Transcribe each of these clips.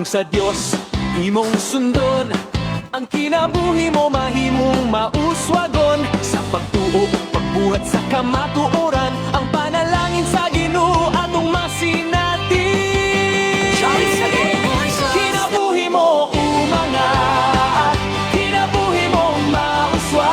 Pulong sa Dios imong sundon, ang kinabuhi mo mahimong mauswagon. Sa pagtuo ug pagbuhat sa kamatuoran, ang panalangin sa Ginoo atong masinati. Kinabuhi mo umangat, kinabuhi mo mauswag.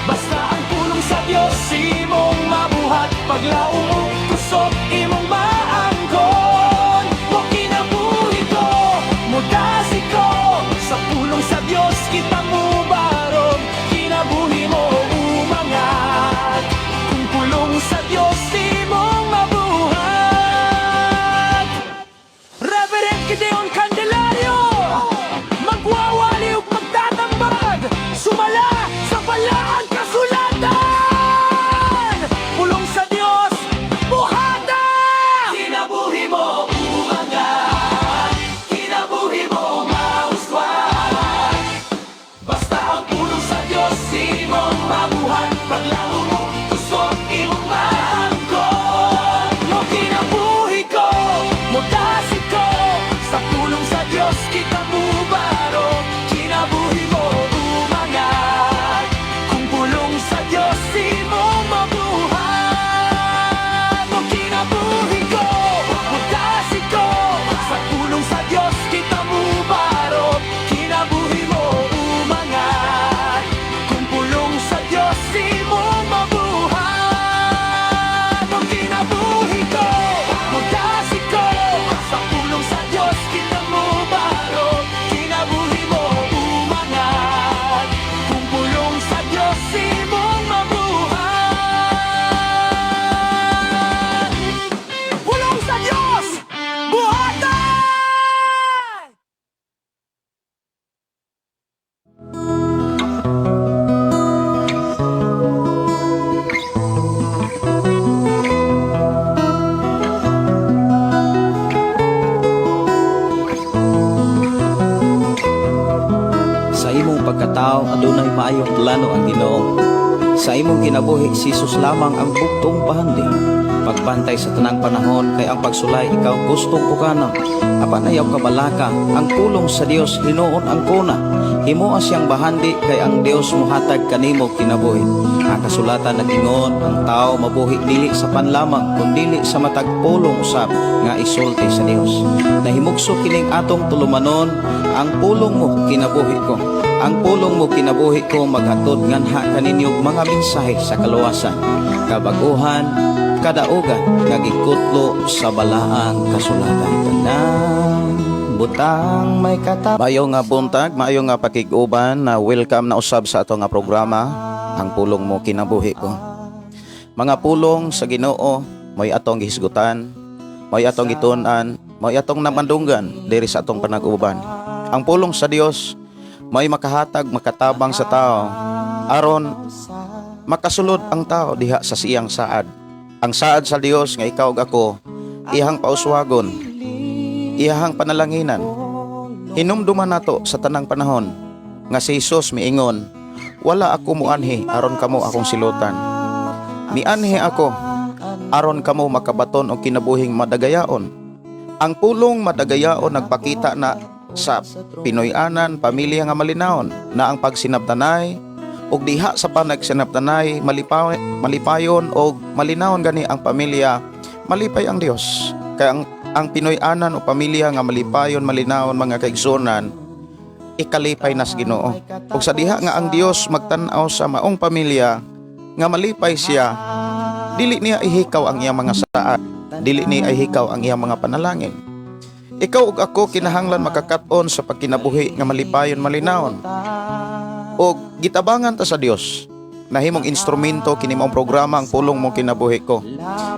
Basta ang pulong sa Dios imong mabuhat, paglaom ug kusog imong maangkon. Mo kinabuhi ko, mudasig ko, sa pulong sa Dios kita mubarog. Kinabuhi mo umangat kung pulong sa Dios imong mabuhat. Reverend Gideon Candelario, magwawali ug magtatambag sumala sa balaang kasulatan. Pulong sa Dios, buhata! Kinabuhi mo umangat, kinabuhi mo mauswag. Basta ang pulong sa Dios imong mabuhat, paglaom ug kusog imong maangkon. Mo kinabuhi ko, mudasig ko, sa pulong sa Dios kita mubarog. Kinabuhi mo umangat kung pulong sa Dios imong mabuhat. Mo kinabuhi ko, mudasig ko, sa pulong sa Dios kita mubarog. Kinabuhi mo umangat kung pulong sa Dios imong mabuhat. Mo kinabuhi ko, mudasig ko, sa pulong sa Dios kita mubarog. Kinabuhi mo umangat kung pulong sa Dios imong mabuhat. Pulong sa Dios, buhatan! Sa imong pagkatao adunay maayong plano ang Ginoo. Sa imong kinabuhi, si Jesus lamang ang bugtong bahandi. Pagbantay sa tanang panahon kay ang pagsulay ikaw gustong pukanon. Apan ayaw kabalaka, ang pulong sa Dios hinuon ang kuna. Himoa siyang bahandi kay ang Dios muhatag kanimo kinabuhi. Ang kasulatan nag-ingon, ang tao mabuhi dili sa pan lamang kundili sa matag pulong usab nga isulti sa Dios. Nahimugso kining atong tulumanon, ang pulong mo kinabuhi ko. Ang pulong mo kinabuhi ko maghatod nganha kaninyo mga mensahe sa kaluwasan, kabaguhan, kadaugan nga gikutlo sa balaang kasulatan. Tanang butang may kata. Maayo nga buntag, maayo nga pakig-uban, na welcome na usab sa ato nga programa, Ang Pulong Mo Kinabuhi Ko. Mga pulong sa Ginoo, mo'y atong gihisgutan, mo'y atong gitun-an, mo'y atong namandunggan diri sa atong panag-uban. Ang pulong sa Dios may makahatag, makatabang sa tao aron makasulod ang tao diha sa siyang saad. Ang saad sa Dios nga ikaw ug ako iyang pauswagon, iyang panalanginan. Hinumduman nato sa tanang panahon nga si Jesus miingon, "Wala ako muanhi aron kamo akong silutan. Mianhi ako aron kamo makabaton og kinabuhing madagayaon." Ang pulong madagayaon nagpakita na sa Pinoy-anan, pamilya nga malinawon na ang pagsinabtanay, ug diha sa panagsinabtanay malipayon og malinawon gani ang pamilya, malipay ang Dios. Kay ang Pinoy-anan o pamilya nga malipayon, malinawon, mga kaigsuonan, ikalipay nas Ginoo. Ug sa diha nga ang Dios magtan-aw sa maong pamilya nga malipay siya, dili niya ihikaw ang iyang mga saad, dili niya ihikaw ang iyang mga panalangin. Ikaw ug ako kinahanglan makakat-on sa pagkinabuhi nga malipayon, malinawon. Og gitabangan ta sa Dios. Nahimong instrumento kini maong programa, Ang Pulong Mo Kinabuhi Ko.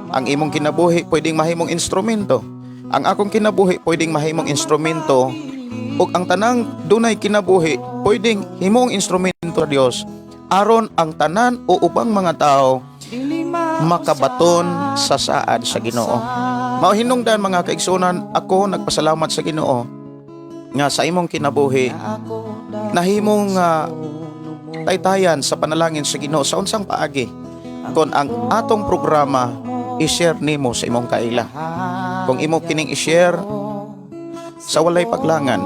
Ang imong kinabuhi pwedeng mahimong instrumento. Ang akong kinabuhi pwedeng mahimong instrumento, ug ang tanang dunay kinabuhi pwedeng himong instrumento sa Dios aron ang tanan o ubang mga tao makabaton sa saad sa Ginoo. Mao hinungdan, mga kaigsuonan, ako nagpasalamat sa Ginoo nga sa imong kinabuhi nahimong taytayan sa panalangin sa Ginoo. Sa unsang paagi? Kon ang atong programa i-share nimo sa imong kaila. Kung imo kining i-share Sa walay paglangan,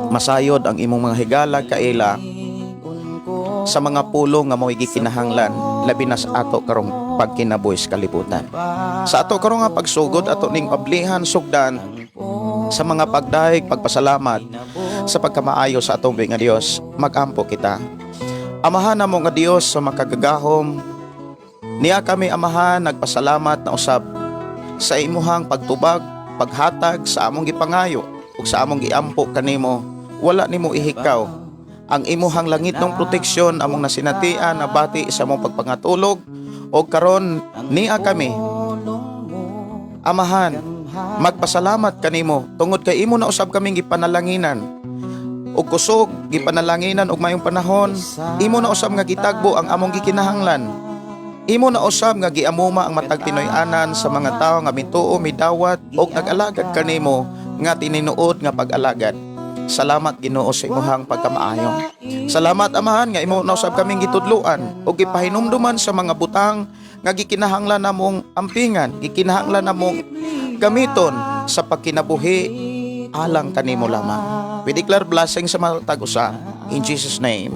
masayod ang imong mga higala kaila sa mga pulong nga mao'y gikinahanglan, labi na sa ato karong pagkinabuhi sa kalibutan. Sa ato karong nga pagsugod, ato ning ablihan, sugdan sa mga pagdayeg, pagpasalamat sa pagkamaayo sa atong nga Dios. Magampo kita. Amahan namo nga Dios sa makagagahom, niya kami, Amahan, nagpasalamat na usab sa imuhang pagtubag, paghatag sa among gipangayo ug sa among giampo kanimo. Wala nimo ihikaw ang imuhang langitnong proteksyon among nasinatian, nabati sa among pagpangatulog, o karon niya kami, Amahan, magpasalamat kanimo tungod kay imo na usab kaming gipanalanginan og kusog, gipanalanginan og mayong panahon. Imo na usab nga gitagbo ang among gikinahanglan. Imo na usab nga giamuma ang matag Pinoy-anan sa mga tawo nga mituo, midawat og nag-alagad kanimo nga tininuod nga pag-alagad. Salamat, Ginoo, sa imuhang pagkamaayo. Salamat, Amahan, nga imo na usab kaming gitudluan og gipahinumduman sa mga butang nga gikinahanglan namong ampingan, gikinahanglan namong gamiton sa pagkinabuhi alang kanimo lamang. We declare blessing sa matag usa in Jesus' name.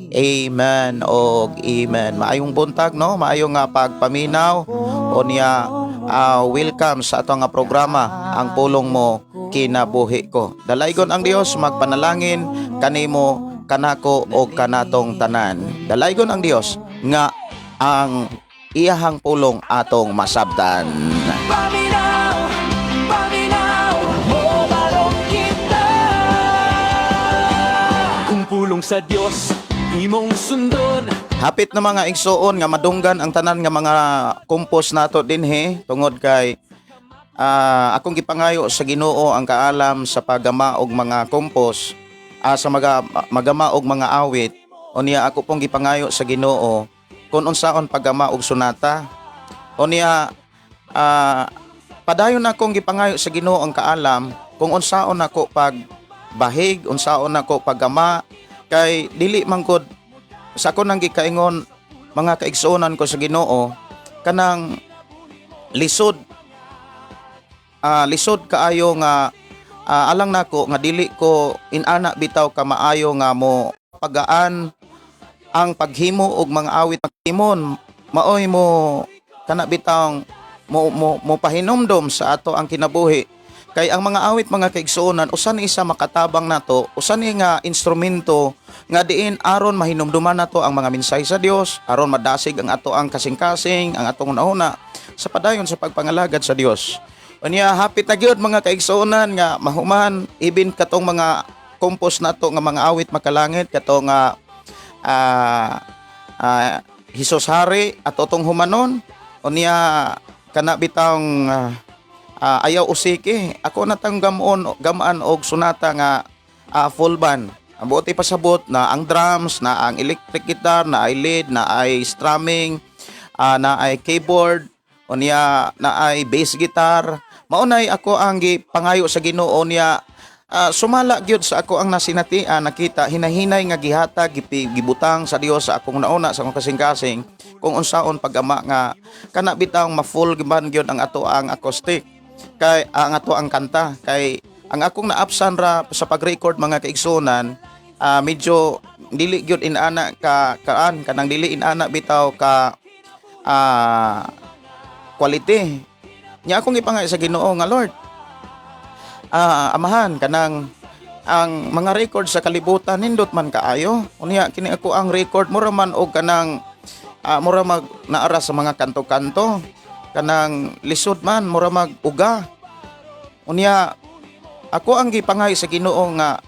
Amen og amen. Maayong buntag, no? Maayong nga pagpaminaw o niya, welcome sa ato nga programa, Ang Pulong Mo Kinabuhi Ko. Dalaygon ang Dios, magpanalangin kanimo, kanako o kanatong tanan. Dalaygon ang Dios nga ang iyahang pulong atong masabtan. Paminaw, paminaw, mobalong kita. Kung pulong sa Dios, imong sundon. Hapit na, mga igsuon, nga madunggan ang tanan nga mga compose nato dinhi tungod kay akong gipangayo sa Ginoo ang kaalam sa paggama og mga compose, sa mga magama og mga awit. Unya ako pong gipangayo sa Ginoo kung unsaon paggama og sonata. Unya padayon akong gipangayo sa Ginoo ang kaalam kung unsaon nako pag bahig, unsaon nako paggama, kay dili man gud sa ako nang gikaingon, mga kaigsuonan ko sa Ginoo, kanang lisod, lisod kaayo nga alang nako nga dili ko inana bitaw ka maayo nga mo pagaan ang paghimo og mga awit. Imon maoy mo kana bitawng mo pahinumdom sa ato ang kinabuhi, kay ang mga awit, mga kaigsuonan, usan isa makatabang nato, usan ni nga instrumento nga diin aron mahinumduman nato ang mga mensahe sa Dios, aron madasig ang ato ang kasing-kasing, ang atong una sa padayon sa pagpangalagad sa Dios. Unya hapit na gyud, mga kaigsuonan, nga mahuman ibin katong mga compose nato nga mga awit makalangit, kato nga Hesus Hari at otong humanon. Unya kana bitawng Ayaw Usiki, ako na tang gamon gamaan og sonata nga full band. Ang buot ipasabot na ang drums, na ang electric guitar, na ay lead, na ay strumming, na ay keyboard, unya na ay bass guitar. Maunay ako ang gipangayo sa Ginoo niya, sumala gyud sa ako ang nasinatian, nakita hinahinay nga gihatag, gibutang sa Dios sa akong nauna, sa akong kasing-kasing, kung unsaon paggama nga kana bitawng ma-full giban gyud ang ato ang acoustic, kay ang ato ang kanta, kay ang akong naapsan ra sa pag-record, mga kaigsunan, medyo dili gyud inana ka kaan, kanang dili inana bitaw ka quality nya. Akong ipangay sa Ginoo nga, "Lord, Amahan, kanang ang mga record sa kalibutan nindot man kaayo. Unya kini ako ang record mura man og kanang mura mag naara sa mga kanto-kanto, kanang lisod man, mura mag uga." Unya ako ang gipangay sa Ginoo nga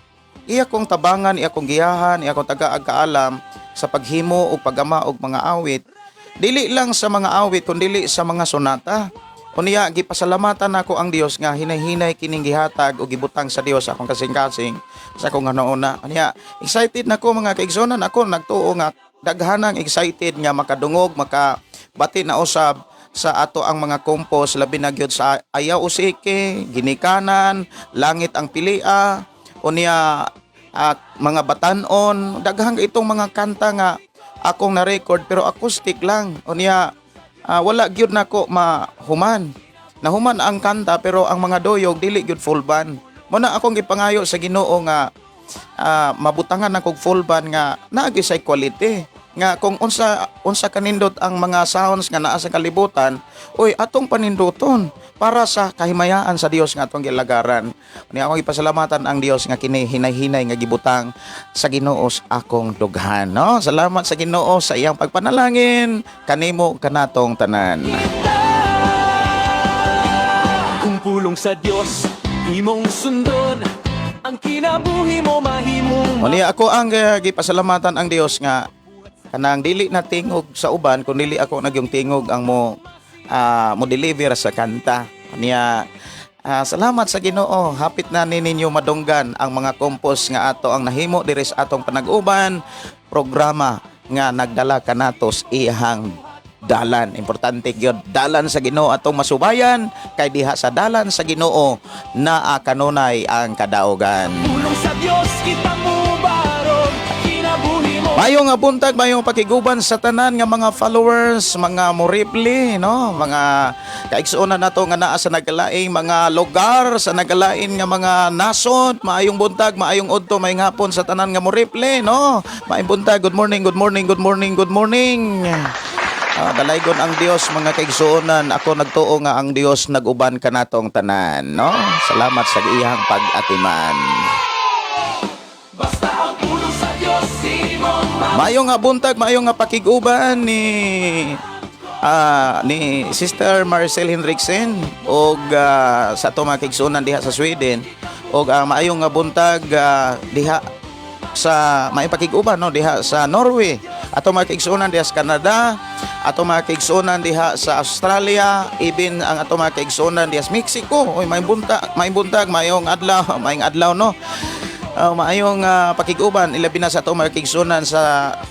iya kong tabangan, iya kong giyahan, iya kong tagaag kaalam sa paghimo o paggama og mga awit, dili lang sa mga awit kundi sa mga sonata. Unya gipasalamatan nako ang Dios nga hinay-hinay kining gihatag o gibutang sa Dios sa akong kasing-kasing, sa akong hanauna. Unya excited nako, mga kaigsuonan. Ako nagtuo nga daghanang excited nga makadungog, makabati na usab sa ato ang mga compose, labi na gyud sa Ayaw Usiki, Ginikanan, Langit ang Pilia, unya mga Batanon, daghang itong mga kanta nga akong na-record pero acoustic lang. Unya wala gyud nako mahuman. Nahuman ang kanta pero ang mga doyog dili gyud full band. Mao na akong gipangayo sa Ginoo nga mabutangan akong full band nga naa gyud say quality nga kung unsa unsa kanindot ang mga sounds nga naa sa kalibutan, oy, atong paninduton para sa kahimayaan sa Dios nga atong gilagaran. Unya akong ipasalamatan ang Dios nga kini hinay-hinay nga gibutang sa Ginoo sa akong dughan, no? Salamat sa Ginoo sa iyang pagpanalangin kanimo, kanatong tanan. Kung pulong sa Dios imong sundon, ang kinabuhi mo mahimong Unya ako ang gipasalamatan ang Dios nga kanang dili na tingog sa uban kun dili ako nagyong tingog ang mo deliver sa kanta. Niya salamat sa Ginoo, hapit na ni ninyo madunggan ang mga compose nga ato ang nahimo diri sa atong panag-uban programa nga nagdala kanato sa iyang dalan. Importante gyud dalan sa Ginoo atong masubayan kay diha sa dalan sa Ginoo naa kanunay ang kadaugan. Pulong sa Dios kita mubarog, kinabuhi mo. Maayong nga buntag, maayong pakiguban sa tanan nga mga followers, mga moripli, no? Mga kaigsuonan nato nga naa sa nagkalaing mga lugar, sa nagkalain nga mga nasod. Maayong buntag, maayong udto, maayong hapon sa tanan nga moripli, no? Maayong buntag, good morning, good morning, good morning, good morning. Dalaygon ang Dios, mga kaigsuonan. Ako nagtuo nga ang Dios nag-uban kanatong tanan, no? Salamat sa iyang pag-atiman. Basta ang pulong sa Dios imong Maayong nga buntag, maayong nga pakiguban ni Sister Marcel Henriksen og sa ato mga kaigsuonan diha sa Sweden og maayong nga buntag diha sa maayong pakiguban, no, diha sa Norway, ato mga kaigsuonan diha sa Canada, ato mga kaigsuonan diha sa Australia, even ang ato mga kaigsuonan diha sa Mexico. Oy, maayong buntag, maayong adlaw, maayong adlaw, no? Maayong pakiguban ilabi na sa ato mga kaigsuonan sa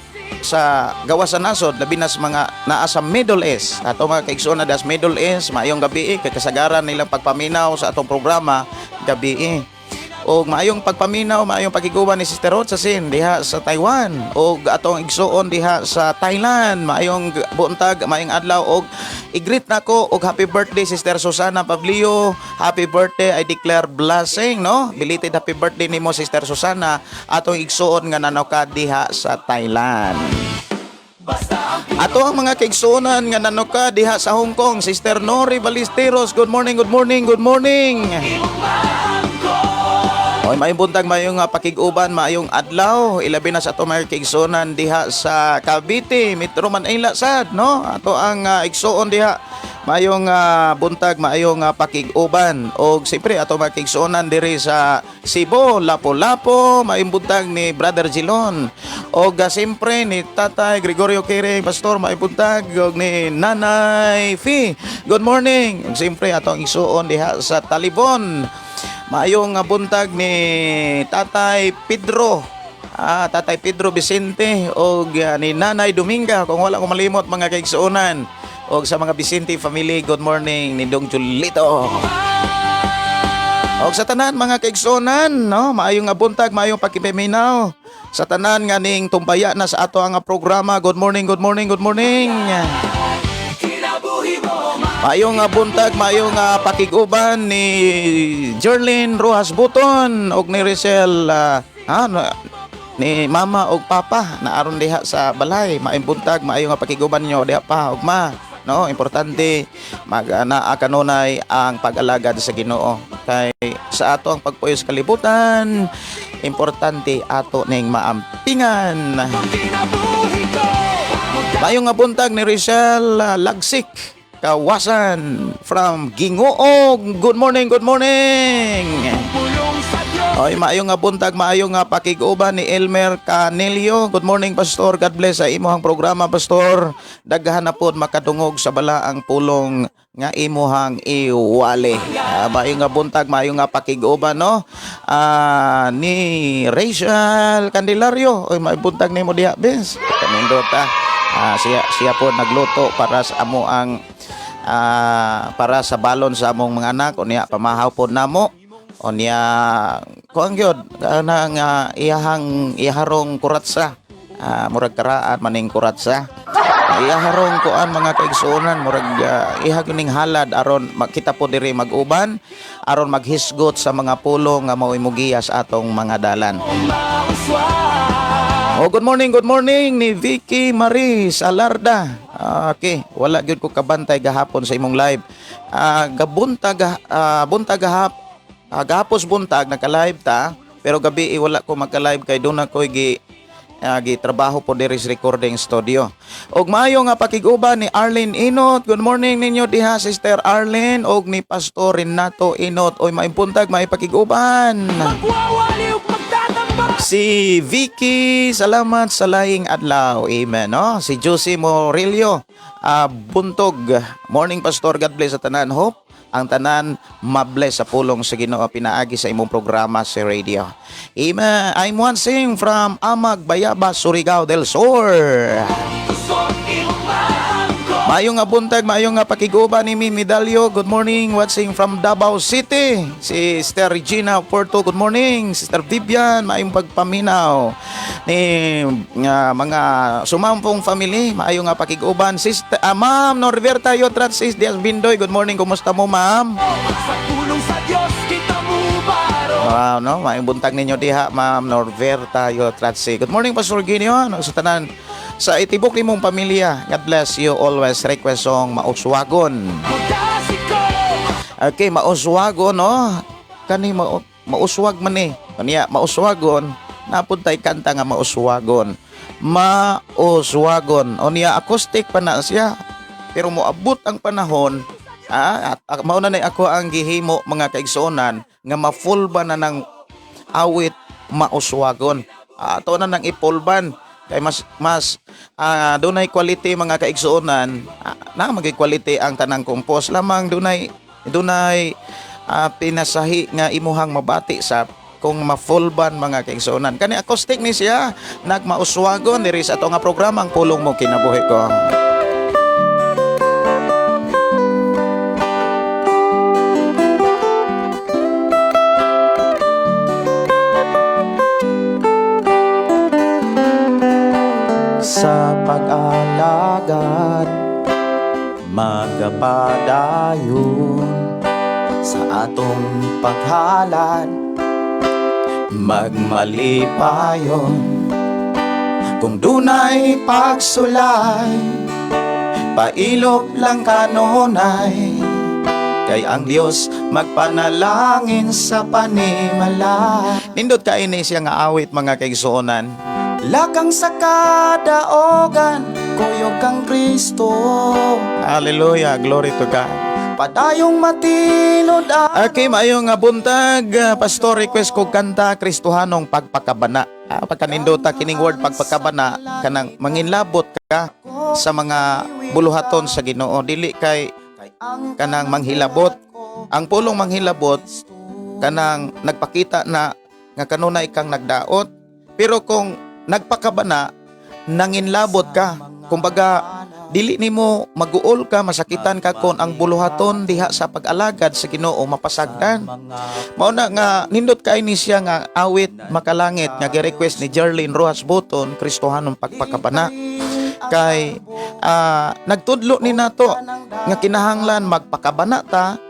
gawas sa nasod, labi na sa mga naa sa Middle East. Ato mga kaigsuonan diha sa Middle East, maayong gabi kay kasagaran nilang pagpaminaw sa atong programa gabi. Og maayong pagpaminaw, maayong pakiguban ni Sister Rod sa Sin diha sa Taiwan og atong igsuon diha sa Thailand. Maayong buntag, maayong adlaw og i-greet nako og happy birthday, Sister Susana Pablio. Happy birthday, I declare blessing, no? Belated happy birthday nimo, Sister Susana, atong igsuon nga nanoka diha sa Thailand. Ato ang mga kaigsuonan nga nanoka diha sa Hong Kong, Sister Nori Ballesteros. Good morning, good morning, good morning. Oy, maayong buntag, maayong pakig-uban, maayong adlaw. Ilabi na sa ato mga kaigsuonan diha sa Cavite, Metro Manila sad, no? Ato ang igsuon diha. Maayong buntag, maayong pakig-uban. Og siyempre ato mga kaigsuonan diri sa Cebu, Lapu-Lapu, maayong buntag ni Brother Gilon. Og siyempre ni Tatay Gregorio Kiring, Pastor, maayong buntag og ni Nanay Fi. Good morning. Og siyempre ato ang igsuon diha sa Talibon. Maayong buntag ni Tatay Pedro. Tatay Pedro Vicente og ni Nanay Dominga kung wala ko malimot, mga kaigsuonan. Og sa mga Vicente family, good morning ni Dong Julito. Og sa tanan mga kaigsuonan, no, maayong nga buntag, maayong pakipaminaw. Sa tanan nga ning tumbaya na sa ato ang programa, good morning, good morning, good morning. Kinabuhi mo. Maayong nga buntag, maayong nga pakiguban ni Jerlyn Rojas Buton og ni Rizel ni mama og papa na aron diha sa balay. Maayong buntag, maayong nga pakiguban niyo diha pa og ma. No, importante mag naa kanunay ang pag-alagad sa Ginoo kay sa ato ang pagpuyo sa kalibutan, importante ato ning maampingan. Kinabuhi ko. Maayong nga buntag ni Rizal Lagsik Kawasan from Gingoog. Good morning, good morning. Pulong sa Dios. Oy, maayong nga buntag, maayong nga pakig-uban ni Elmer Canelio. Good morning, Pastor. God bless sa imuhang programa, Pastor. Daghan na pod makadungog sa balaang pulong nga imuhang iwali. Maayong nga buntag, maayong nga pakig-uban, no? Ni Rachel Candelario. Oy, maayong buntag nimo diha, bes. Kanindot ah. Siya siya po nagluto para sa amo ang para sa balon sa among mga anak, unya pamahaw pod namo. Unya kuan gyud kanang iyahang iharong kuratsa. Murag karaan maning kuratsa. Iyaharong kuan, mga kaigsuonan, murag iha ning halad aron makita po diri mag-uban aron maghisgot sa mga pulong nga mao'y mugiya sa atong mga dalan. Mauswag. Oh, good morning ni Vicky Maris Alarda. Ah, okay, wala gyud ko kabantay gahapon sa imong live. Gabuntag buntag gahapos buntag naka-live ta, pero gabi wala ko maka-live kay doon ako gi trabaho po diri sa recording studio. Og maayo nga pakig-uban ni Arlene Inot. Good morning ninyo diha, Sister Arlene, og ni Pastor Renato Inot. Oy, maayong buntag, maayong pakig-uban. Magwawali ug magtatamba. Si Vicky, salamat sa laing adlaw. Amen. No? Si Josie Morillo, buntog. Morning, Pastor. God bless sa tanan. Hope ang tanan mabless sa pulong sa Ginoo pinaagi sa imong programa sa radio. Amen. I'm watching from Amag, Bayabas, Surigao del Sur. Kusog imong maangkon. Maayong nga buntag, maayong nga pakiguban ni Mimi Medalyo. Good morning, watching from Davao City. Si Sister Regina Porto, good morning. Sister Vivian, maayong pagpaminaw. Ni nga mga sumampong family, maayong nga pakiguban. Sister, Ma'am Norberta Yotratsis Diaz Bindoy, good morning. Kumusta mo, ma'am? Sa pulong sa Dios kita mubaro. Wow, no? Maayong buntag ninyo diha, Ma'am Norberta Yotratsi. Good morning, Pastor Gideon. Sa tanan sa itibok nimong pamilya. God bless you always. Request song, "Mauswagon." Mudasi ko. Okay, mauswagon, no? Kani mauswag man eh. Kaniya, mauswagon. Napuntay kanta nga "Mauswagon." Mauswagon. O niya, acoustic pa na siya. Pero moabot ang panahon, at mauna na ako ang gihimo, mga kaigsuonan, nga ma-full ba na ng awit "Mauswagon." Ato na nang ipulban kay mas mas dunay quality, mga kaigsuonan, na magay quality ang tanang compose lamang dunay dunay pinasahi nga imuhang mabati sa kung ma-full band, mga kaigsuonan. Kani acoustic ni siya nagmauswagon diri sa ato nga programa, Ang Pulong Mo Kinabuhi Ko. Sa pag-alagad, magapadayon sa atong paghalad, magmalipayon kung dunay pagsulay, pailok lang kanunay kay ang Dios magpanalangin sa panimala. Nindot kay ni siya nga awit, mga kaigsuonan. Lakang sa kadaogan, kuyog kang Kristo. Hallelujah, glory to God. Padayong matinod ang Okay, maayong nga buntag, Pastor, request ko kanta, "Kristohanong Pagpakabana." Pagkanindota kining word pagpakabana, kanang manginlabot ka sa mga buluhaton sa Ginoo, dili kay kanang manghilabot. Ang pulong manghilabot kanang nagpakita na nga kanunay kang nagdaot. Pero kung nagpakabana, nanginlabot ka. Kumbaga, dili nimo maguol ka, masakitan ka kon ang buluhaton diha sa pag-alagad sa Ginoo mapasagdan. Mao na nga nindot kay ni siya nga awit "Makalangit" nga gi-request ni Jerlyn Rojas Buton, "Kristohanong Pagpakabana." Kay nagtudlo ni nato nga kinahanglan magpakabana ta,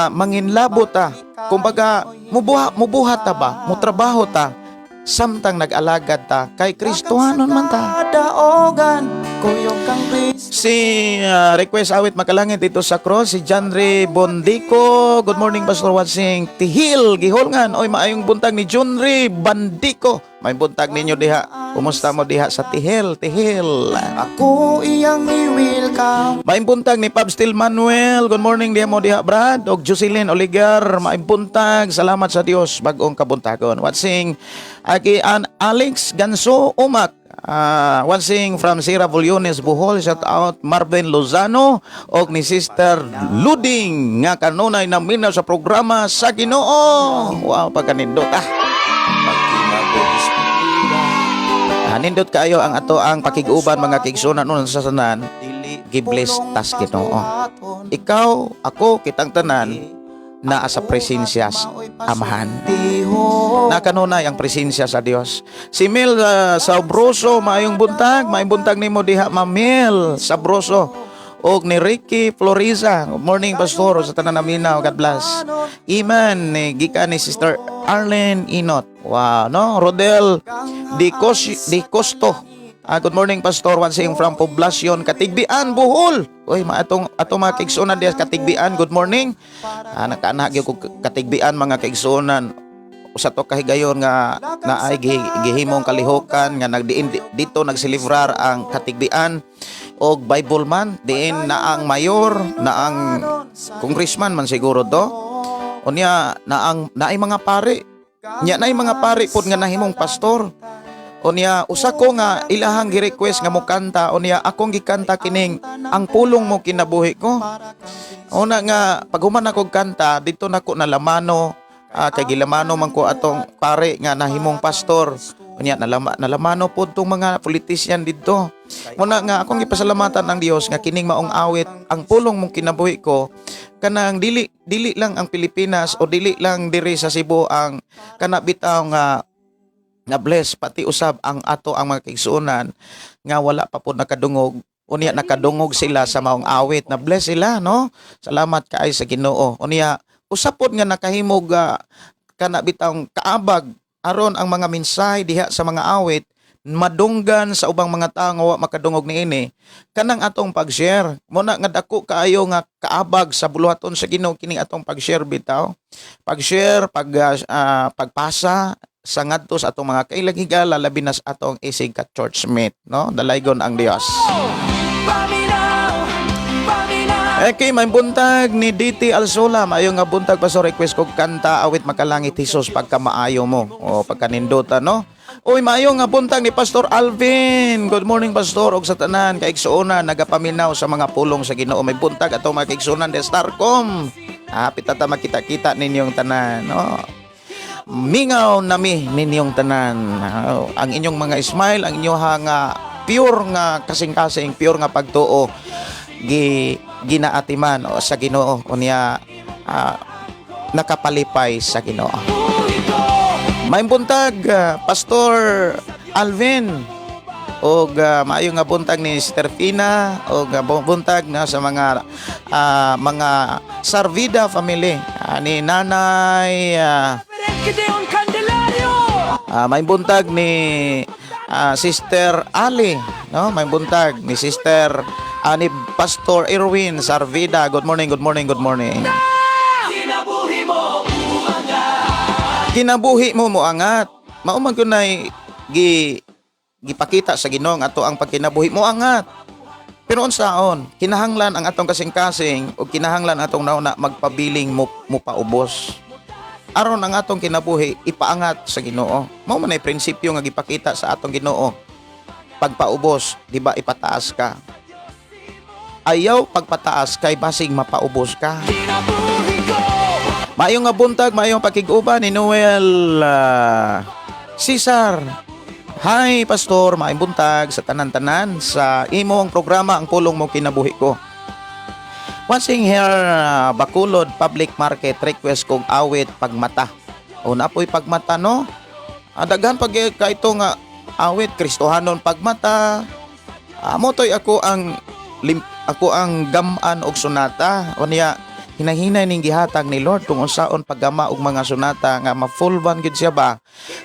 manginlabo ta. Kumbaga, mubuhat ta ba, mutrabaho ta samtang nag-alagad ta kay Kristohanon man ta. Kadaogan, kuyog kang Kristo. Si request awit "Makalangit" dito sa cross si Janre Bondico. Good morning, Pastor Watsing. Tihil Giholngan. Oy, maayong buntag ni Junre Bandico. May buntag ninyo diha. Kumusta mo diha sa Tihil? Tihil. Ako iyang i-welcome. Maayong buntag ni Pab Steel Manuel. Good morning diha mo diha, Brad. Og Jocelyn Oligar, maayong buntag. Salamat sa Dios bagong kabuntagon. Watching Aki an Alex Ganso Umak. Watching from Sierra Bullones, Bohol. Shout out Marvin Lozano og ni Sister Luding nga kanunay naminaw sa programa sa Ginoo. Wow, pagkanindot ah. Nindot kaayo ang ato ang pakig-uban, mga kaigsuonan, unan sa tanan gibless tas Ginoo. Ikaw, ako, kitang tanan Naa sa presensya sa Amahan. Tiho. Nakanunay ang presensya sa Dios. Si Mel Sabroso, maayong buntag, maayong buntag nimo diha, Ma'am Mel Sabroso. Og ni Ricky Floriza. Good morning, Pastor, sa tanan naminaw. God bless. Iman ni gikan ni Sister Arlene Inot. Wow, no? Rodel Di Costo. Ah, good morning, Pastor. Watching from Poblacion, Katigbian, Bohol. Uy, maatong atong mga kaigsuonan diha sa Katigbian. Good morning. Ah, nakaana gyud ko Katigbian, mga kaigsuonan, usa to kahigayon nga naay gihimong kalihokan nga nagdiin dito nagselebrar ang Katigbian og Bible man diin na ang mayor na ang congressman man siguro to. Unya na ang naay mga pari nya, naay mga pari pod nga nahimong pastor. Unya usa ko nga ilahang gi-request nga mokanta, unya akong gikanta kining "Ang Pulong Mo Kinabuhi Ko". Una nga paghuman ako kanta dito nako nalamano, kay gilamano man ko atong pare nga nahimong pastor. Unya nalamano pod tong mga politician didto. Muna nga akong gipasalamatan ang Dios nga kining maong awit, "Ang Pulong Mong Kinabuhi Ko", kanang dili dili lang ang Pilipinas o dili lang diri sa Cebu ang kana bitaw nga na bless, pati usab ang ato ang mga kaigsuonan nga wala pa po nakadungog. Unya nakadungog sila sa maong awit, na bless sila, no? Salamat kaay sa Ginoo. Unya usab pod nga nakahimog kana bitawng kaabag aron ang mga mensahe diha sa mga awit madunggan sa ubang mga tao nga wa makadungog niini, kanang atong pag-share. Muna nga dako kaayo nga kaabag sa buluhaton sa Ginoo kining atong pag-share bitaw, pag-share, pagpasa sa ngadto sa atong mga kailang higala, labi na sa atong isig ka churchmate, no? Dalaygon ang Dios. Paminaw, paminaw. Okay, may buntag ni DT Alsola. Maayo nga buntag, Pastor. Request kog kanta, awit "Makalangit Hesus Pagka Maayo Mo". O pagkaninduta, no? Uy, maayo nga buntag ni Pastor Alvin. Good morning, Pastor, og sa tanan kaigsuonan nagapaminaw sa mga pulong sa Ginoo. May buntag atong mga kaigsuonan de Starcom. Hapit ta makita-kita ninyong tanan, no? Mingaw nami ninyong tanan. Oh, ang inyong mga smile, ang inyong nga pure nga kasing-kasing, pure nga pagtuo ginaatiman o sa Ginoo, unya nakapalipay sa Ginoo. Maayong buntag, Pastor Alvin, og maayo nga buntag ni Sister Fina, og buntag na sa mga Sarvida family, ni Nanay Gideon Candelario. May buntag ni Sister Ali, no? May buntag ni Sister ni Pastor Erwin Sarvida. Good morning, good morning, good morning. Kinabuhi mo umangat. Kinabuhi mo moangat. Mao man kunay gipakita sa Ginoo nga ato ang pagkinabuhi moangat. Pero unsaon, kinahanglan ang atong kasing-kasing o kinahanglan atong nauna magpabiling mo mopaubos. Aron ang atong kinabuhi ipaangat sa Ginoo. Mao man ay prinsipyo nga gipakita sa atong Ginoo. Pagpaubos, di ba ipataas ka? Ayaw pagpataas kay basig mapaubos ka. Kinabuhi ko. Maayong nga buntag, maayong pakig-uban ni Noel Cesar. Hi, Pastor, maayong buntag sa tanan-tanan sa imong programa "Ang Pulong Mo Kinabuhi Ko". Watching here, Bacolod Public Market, request kog awit "Pagmata". O napoy "Pagmata", no? Daghan pag ka ito nga awit, "Kristohanon Pagmata". Motoy ako ang gamaan og sonata. Unya hinahinay ning gihatag ni Lord kung unsaon paggama og mga sonata nga ma-full band gyud siya ba.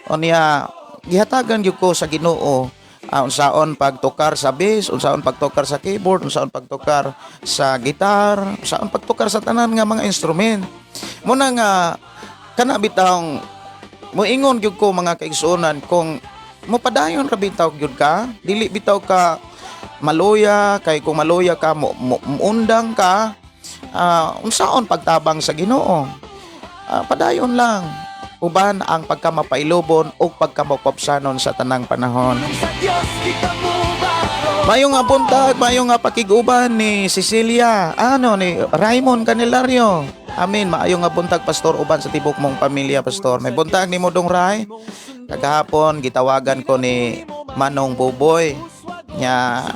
Unya gihatagan gyud ko sa Ginoo unsaon pagtukar sa bass, unsaon pagtukar sa keyboard, unsaon pagtukar sa gitar, unsaon pagtukar sa tanan nga mga instrument. Muna nga kana bitawng moingon gyud ko, mga kaigsuonan, kung mopadayon ra bitaw gyud ka, dili bitaw ka maluya, kay kung maluya ka mo muundang ka, unsaon pagtabang sa Ginoo? Padayon lang uban ang pagkamapailobon o pagkamapapsanon sa tanang panahon. Sa Diyos kita mo bago. Maayong nga buntag, maayong nga pakig-uban ni Cecilia, ano ni Raymond Canelario. Amin, maayong nga buntag, Pastor, uban sa tibok mong pamilya, Pastor. May buntag ni mo dong Ray. Kagahapon gitawagan ko ni Manong Buboy. Nya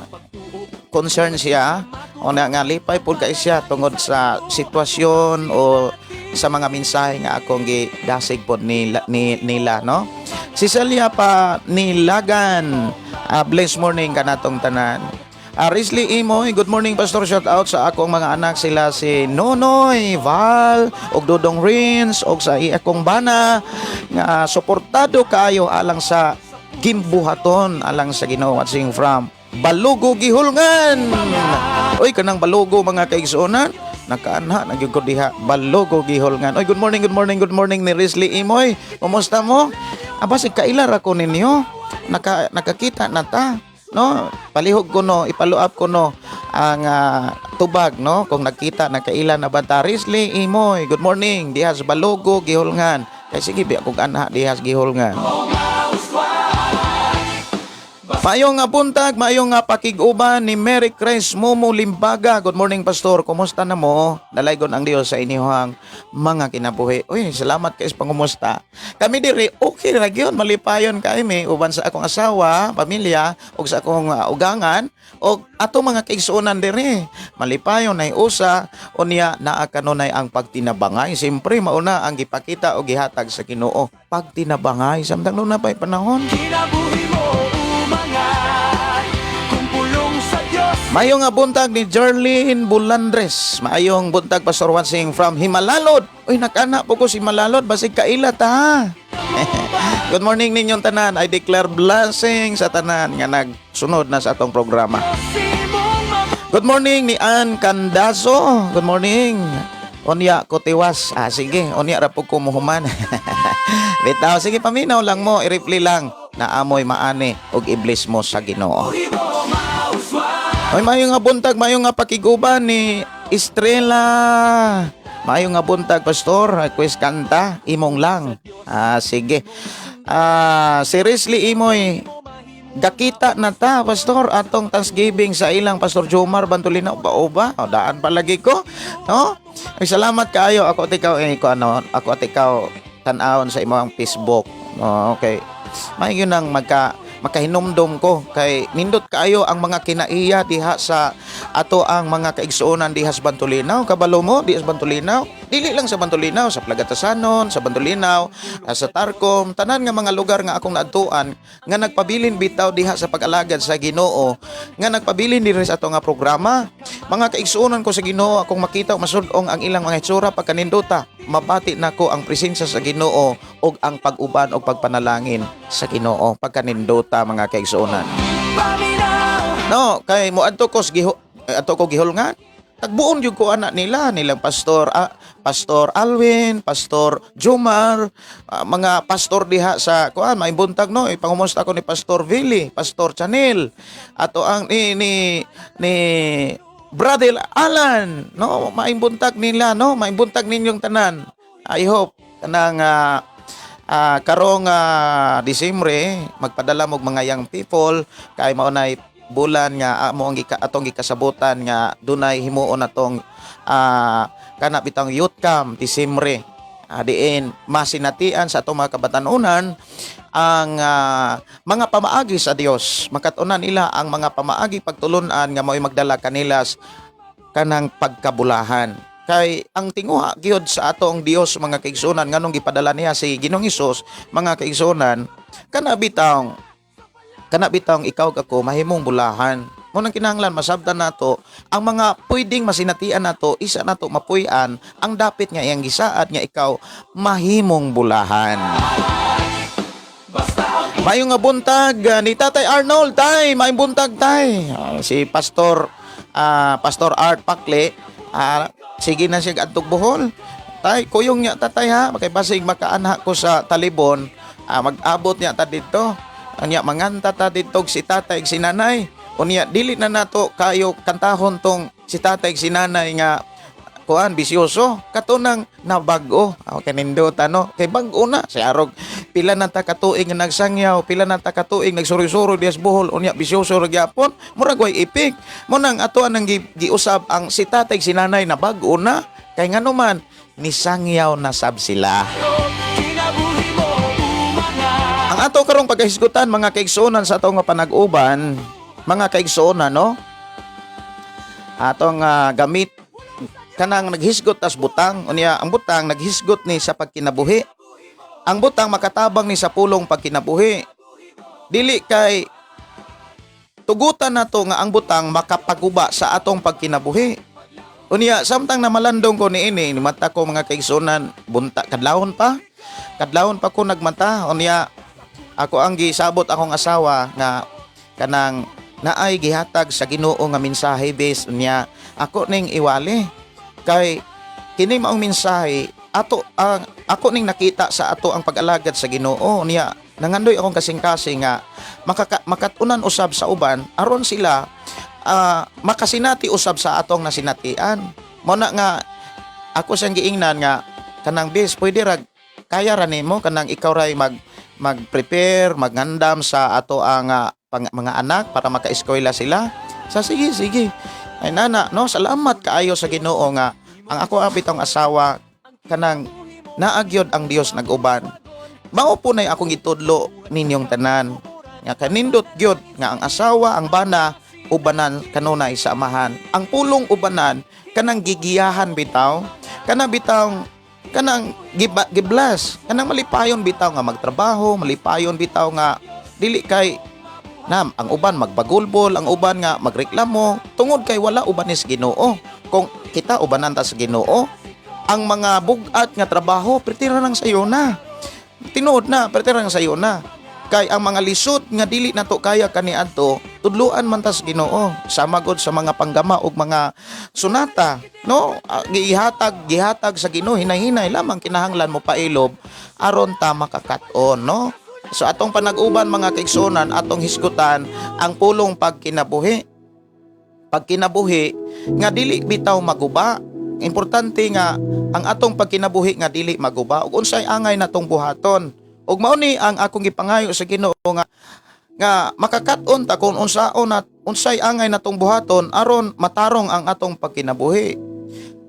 concern siya o na nga lipay pud kay siya tungod sa sitwasyon o sa mga mensahe nga akong gidasig pod nila, no? Si Celia pa nilagan, blessed morning kanatong tanan. Risley Imoy, good morning, Pastor. Shout out sa akong mga anak, sila si Nonoy, Val, ug Dodong Rins, ug sa akong bana nga suportado kaayo alang sa gimbuhaton alang sa Ginoo, watching from Balugo, Gihulngan. Oy, kanang Balugo, mga kaigsuonan, nakaanha na gyud ko diha, Balugo, Gihulngan. Oy, good morning, good morning, good morning ni Risley Imoy. Kumusta mo? Aba, si kailar ako ninyo. Nakakita na ta. No, palihog ko no, i-follow up ko no ang tubag, no, kung nagkita nakaila na ba ta. Risley Imoy, good morning diha sa Balugo, Gihulngan. Kay sige bi akong anha diha sa Gihulngan. Maayong nga buntag, maayong nga pakig-uban ni Mary Grace Momo Limbaga. Good morning, Pastor. Kumusta na mo? Dalaygon ang Dios sa inyong mga kinabuhi. Uy, salamat kay sa pangumusta. Kami diri okay ra gyud, malipayon kay mi uban sa akong asawa, pamilya ug sa akong ugangan ug ato mga kaigsuonan diri. Malipayon nay usa, unya naa kanunay ang pagtinabangay. Siyempre mauna ang gipakita o gihatag sa Ginoo. Pagtinabangay samtang nuna pa'y panahon. Kinabuhi mo umangat kung pulong sa Diyos. Maayong nga buntag ni Jerlyn Bulandres. Maayong buntag, Pastor, watching from Himalalod. Uy, nakana po ko si Himalalod. Basig kaila ta. Good morning ninyong tanan. I declare blessing sa tanan nga nagsunod na sa atong programa. Imong Good morning ni Ann Candazo. Good morning. Unya ko tiwas. Ah, sige, unya ra po ko muhuman. Bitaw, sige, paminaw lang mo, i-reply lang na amoy maani og i-bless mo sa Ginoo. Oy, maayong nga buntag, maayong nga pakiguban ni Estrella. Maayong nga buntag, Pastor. Request kanta, imong lang. Ah, sige. Ah, seriously, Imoy, gakita na ta, Pastor, atong Thanksgiving sa ilang Pastor Jomar Bantulina ba o ba? O, daan palagi ko. No? Ay, salamat kaayo. Ako at ikaw, eh, ko, ano, ako at ikaw, tan-awon sa imong Facebook. Oh, okay. May yun ang makahinumdom ko kay nindot kaayo ang mga kinaiya diha sa ato ang mga kaigsuonan diha sa Bantulinaw. Kabalo mo diha sa Bantulinaw, dili lang sa Bantulinaw, sa Plagatasanon, sa Bantulinaw, sa Tarcom, tanan nga mga lugar nga akong naadtuan nga nagpabilin bitaw diha sa pag-alagad sa Ginoo, nga nagpabilin diri sa ato nga programa. Mga kaigsuonan ko sa Ginoo, akong makita masud-ong ang ilang mga hitsura, pagkanindota mabati nako ang presensya sa Ginoo ug ang pag-uban og pagpanalangin sa Ginoo pagkanindota, mga kaigsuonan. Paminaw. No, kay moadto ko sa adto ko gihulngan. Tagbuon jud ko anak nila, nilang Pastor Pastor Alwin, Pastor Jomar, mga pastor diha sa kuan, may buntag no, ipangumusta ko ni Pastor Billy, Pastor Chanel, ato ang ni Brother Alan, no, maayong buntag nila, no, maayong buntag ninyong tanan. I hope kanang karong Disyembre magpadala mo og mga young people kay mao nay bulan nga amo ang atong gikasabutan nga dunay himuon atong kana bitang youth camp Disyembre. Diin masinatian sa atong mga kabatanunan ang mga pamaagi sa Dios, makat-unan nila ang mga pamaagi pagtulunan nga mao'y magdala kanila kanang pagkabulahan. Kay ang tinguha gyud sa atong Dios, mga kaigsuonan, nganong gipadala niya si Ginoong Hesus, mga kaigsuonan, kana bitawng ikaw ug ako mahimong bulahan. Mo nang kinahanglan masabtan nato ang mga pwedeng masinatian nato, isa nato mapuy-an ang dapit nga iyang gisaad nga ikaw mahimong bulahan. Maayong nga buntag ni Tatay Arnold, tay, maayong buntag, tay. Si Pastor Art Pakle, sige na siya adtog Bohol. Tay, kuyong niya tatay ha, kay basig makaanha ko sa Talibon, mag-abot niya ta dito. Unya manganta ta dito og si tatay ug si nanay. Unya dili na nato kayo kantahon tong si tatay ug si nanay nga kuan bisyoso, katunang nabag-o. Okay, nindot ano, kay bag-o na si arog pila na ta katuig nga nagsangyaw, pila na ta katuig nagsuroy-suroy dias Bohol, unya bisyoso ra gyapon, murag way ipik. Mo nang ato anang giusab ang si tatay si nanay na bag-o na kay ngano man nisangyaw na sab sila. Kinabuhi mo umangat. Ang ato karong pagkahisgutan, mga kaigsuonan, sa atong nga panag-uban, mga kaigsuonan, no, atong gamit Kanang naghisgot tas butang. Unya ang butang naghisgot ni sa pagkinabuhi. Ang butang makatabang ni sa pulong pagkinabuhi. Dili kay tugutan nato nga ang butang makapaguba sa atong pagkinabuhi. Unya samtang namalandong ko niini, nimata ko, mga kaigsunan, bunta kadlawon pa. Kadlawon pa ko nagmata. Unya ako ang gisabot akong asawa nga kanang naay gihatag sa Ginoo nga mensahe, bes, unya ako ning iwali kay kini maong mensahe ato ang ako ning nakita sa ato ang pag-alagad sa Ginoo. Unya nangandoy akong kasing-kasing nga makat-unan usab sa uban aron sila makasinati usab sa atong nasinatian. Mao na nga ako siyang giingnan nga kanang, "Bes, pwede ra kaya ra nimo kanang ikaw ray mag-prepare, magngandam sa ato ang mga anak para maka-eskwela sila." Sa sige, sige. Ay nana, no, salamat kaayo sa Ginoo nga ang ako bitong asawa kanang naagyod ang Dios nag-uban. Mao po nay akong gitudlo ninyong tanan nga kanindot gyud nga ang asawa, ang bana, ubanan kanunay sa amahan. Ang pulong ubanan, kanang gigiyahan bitaw, kanang bitaw kanang giblas, kanang malipayon bitaw nga magtrabaho, malipayon bitaw nga dili kay nam ang uban magbagulbol, ang uban nga magreklamo tungod kay wala uban is Ginoo. Kung kita ubanan ta sa Ginoo, ang mga bugat nga trabaho pertira nang sayo na. Tinuod na, pertira nang sayo na. Kay ang mga lisod nga dili nato kaya kaniadto, tudluan man tas Ginoo, sama gud sa mga panggama og mga sunata, no? Ah, gihatag gihatag sa Ginoo, hinay-hinay lamang kinahanglan mo pailob aron ta makakat-on, no? So atong panag-uban, mga kaigsuonan, atong hisgutan ang pulong pagkinabuhi. Pagkinabuhi nga dili bitaw maguba. Importante nga ang atong pagkinabuhi nga dili maguba ug unsay angay natong buhaton. Ug mao ni ang akong gipangayo sa Ginoo nga nga makakat-on ta kung unsaon at unsay angay natong buhaton aron matarong ang atong pagkinabuhi.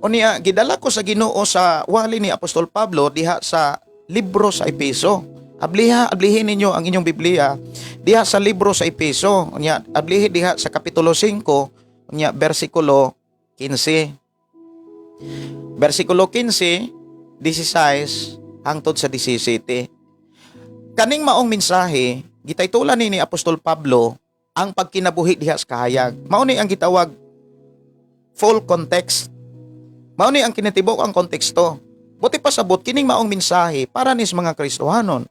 Unya gidala ko sa Ginoo sa wali ni Apostol Pablo diha sa libro sa Epeso. Abliha, ablihin ninyo ang inyong Biblia diha sa libro sa Epeso. Unya ablihi diha sa kapitulo 5, unya bersikulo 15. Bersikulo 15, 16 hangtod sa 17. Kaning maong mensahe, gitaytulan ni Apostol Pablo ang pagkinabuhi diha sa kahayag. Mao ni ang gitawag full context. Mao ni ang kinatibok ang konteksto. Buti pasabot kining maong mensahe para nis mga Kristohanon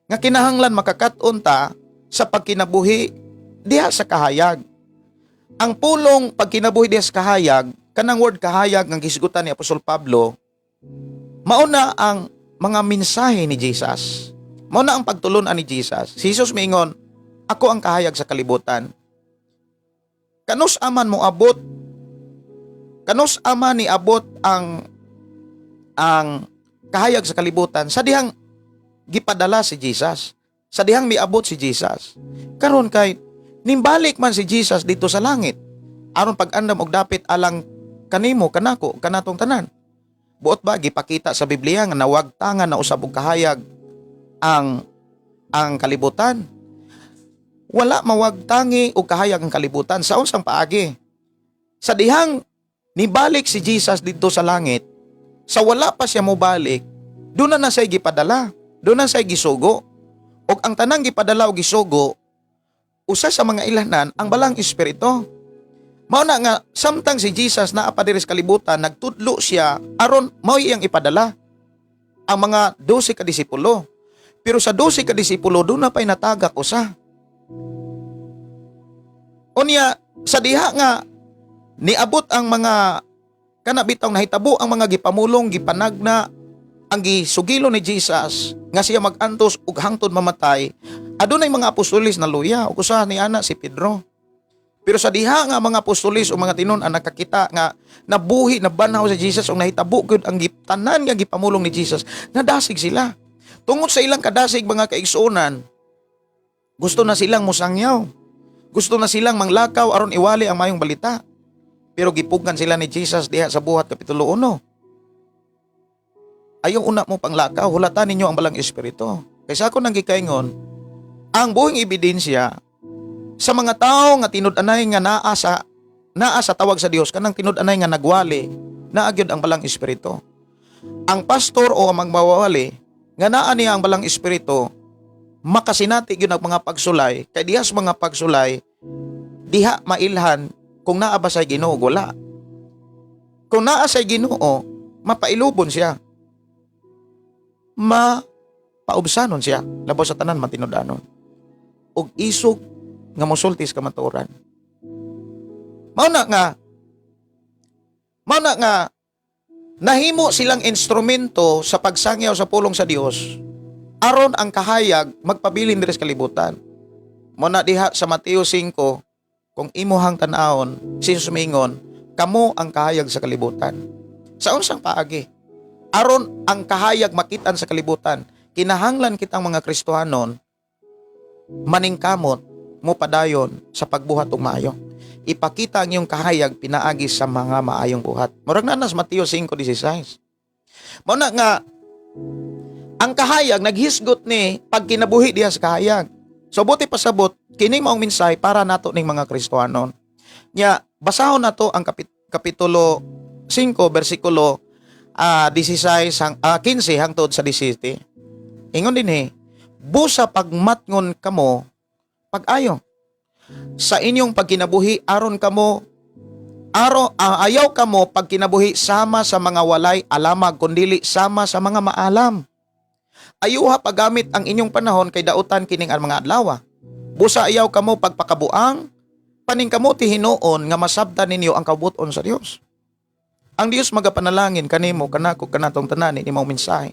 nga kinahanglan makakat-on ta sa pagkinabuhi diha sa kahayag. Ang pulong pagkinabuhi diha sa kahayag, kanang word kahayag nga gisgutan ni Apostol Pablo, mao na ang mga mensahe ni Jesus. Mao na ang pagtulun-an ni Jesus. Si Jesus miingon, "Ako ang kahayag sa kalibutan." Kanus aman mo abot, kanus ama ni abot ang kahayag sa kalibutan sa dihang gipadala si Jesus. Sa dihang miabot si Jesus. Karon kay nimbalik man si Jesus dito sa langit aron pag-andam og dapit alang kanimo, kanako, kanatong tanan. Buot ba gipakita sa Biblia nga nawagtangan na usab og kahayag ang kalibutan? Wala mawagtangi og kahayag ang kalibutan sa unsang paagi? Sa dihang nibalik si Jesus dito sa langit, sa wala pa siya mobalik, doon na na siya gipadala, doon na siya gisugo. Og ang tanang gipadala o gisugo, usa sa mga ilanan ang Balang Espiritu. Mao na nga samtang si Jesus naa pa diri sa kalibutan, nagtudlo siya aron mao iyang ipadala ang mga 12 ka disipulo. Pero sa 12 ka disipulo, doon na pa'y natagak usa. Unya sa diha nga niabot ang mga kana bitong nahitabo ang mga gipamulong, gipanagna, ang gisugilo ni Jesus nga siya magantos ug hangtod mamatay, adunay mga apostolis na luya ug usa ni ana si Pedro. Pero sa diha nga mga apostolis o mga tinun-an nakakita nga nabuhi, nabanhaw si Jesus ug nahitabo gyud ang tanan nga gipamulong ni Jesus, nadasig sila. Tungod sa ilang kadasig, mga kaigsuonan, gusto na silang musangyaw. Gusto na silang manglakaw aron iwali ang mayong balita. Pero gipugngan sila ni Jesus diha sa Buhat Kapitulo 1. Ayaw una mo panglakaw, hulatan ninyo ang Balang Espiritu. Kaysa ako nang gikaingon, ang buhing ebidensya sa mga tao nga tinud-anay nga naa sa naa sa tawag sa Dios, kanang tinud-anay nga nagwali, naa gyud ang Balaang Espiritu. Ang pastor o ang magmawali nga naa niya ang Balaang Espiritu, makasinati gyud ang mga pagsulay, kay diha sa mga pagsulay diha mailhan kung naa ba say Ginoo, wala. Kung naa say Ginoo, mapailubon siya, mapaubsanon siya, labaw sa tanan matinud-anon ug isog nga mosulti sa kamatuoran. Mao na nga nahimo silang instrumento sa pagsangyaw sa pulong sa Dios aron ang kahayag magpabilin diri sa kalibutan. Mao na diha sa Mateo 5, kung imuhang tan-awon, si Jesus miingon, "Kamo ang kahayag sa kalibutan." Sa unsang paagi? Aron ang kahayag makitan sa kalibutan, kinahanglan kitang mga Kristohanon maningkamot mo padayon sa pagbuhat og maayo. Ipakita ang iyong kahayag pinaagi sa mga maayong buhat. Murag na nas Mateo 5:16. Mao na nga ang kahayag naghisgot ni pagkinabuhi diha sa kahayag. So buti pasabot kining maong mensahe para nato ning mga Kristohanon. Nya basahon nato ang kapitulo 5 bersikulo 16 15 hangtod sa 17. Ingon dinhi, "Busa pagmatngon kamo pag-ayo sa inyong pagkinabuhi aron kamo aro ayaw kamo pagkinabuhi sama sa mga walay alamag, kundili sama sa mga maalam. Ayuha paggamit ang inyong panahon kay dautan kining ang mga adlaw. Busa ayaw kamo pagpakabuang, paningkamuti hinuon nga masabtan ninyo ang kabut-on sa Dios." Ang Dios magapanalangin kanimo, kanako, kanatong tanan ni mao mensahe.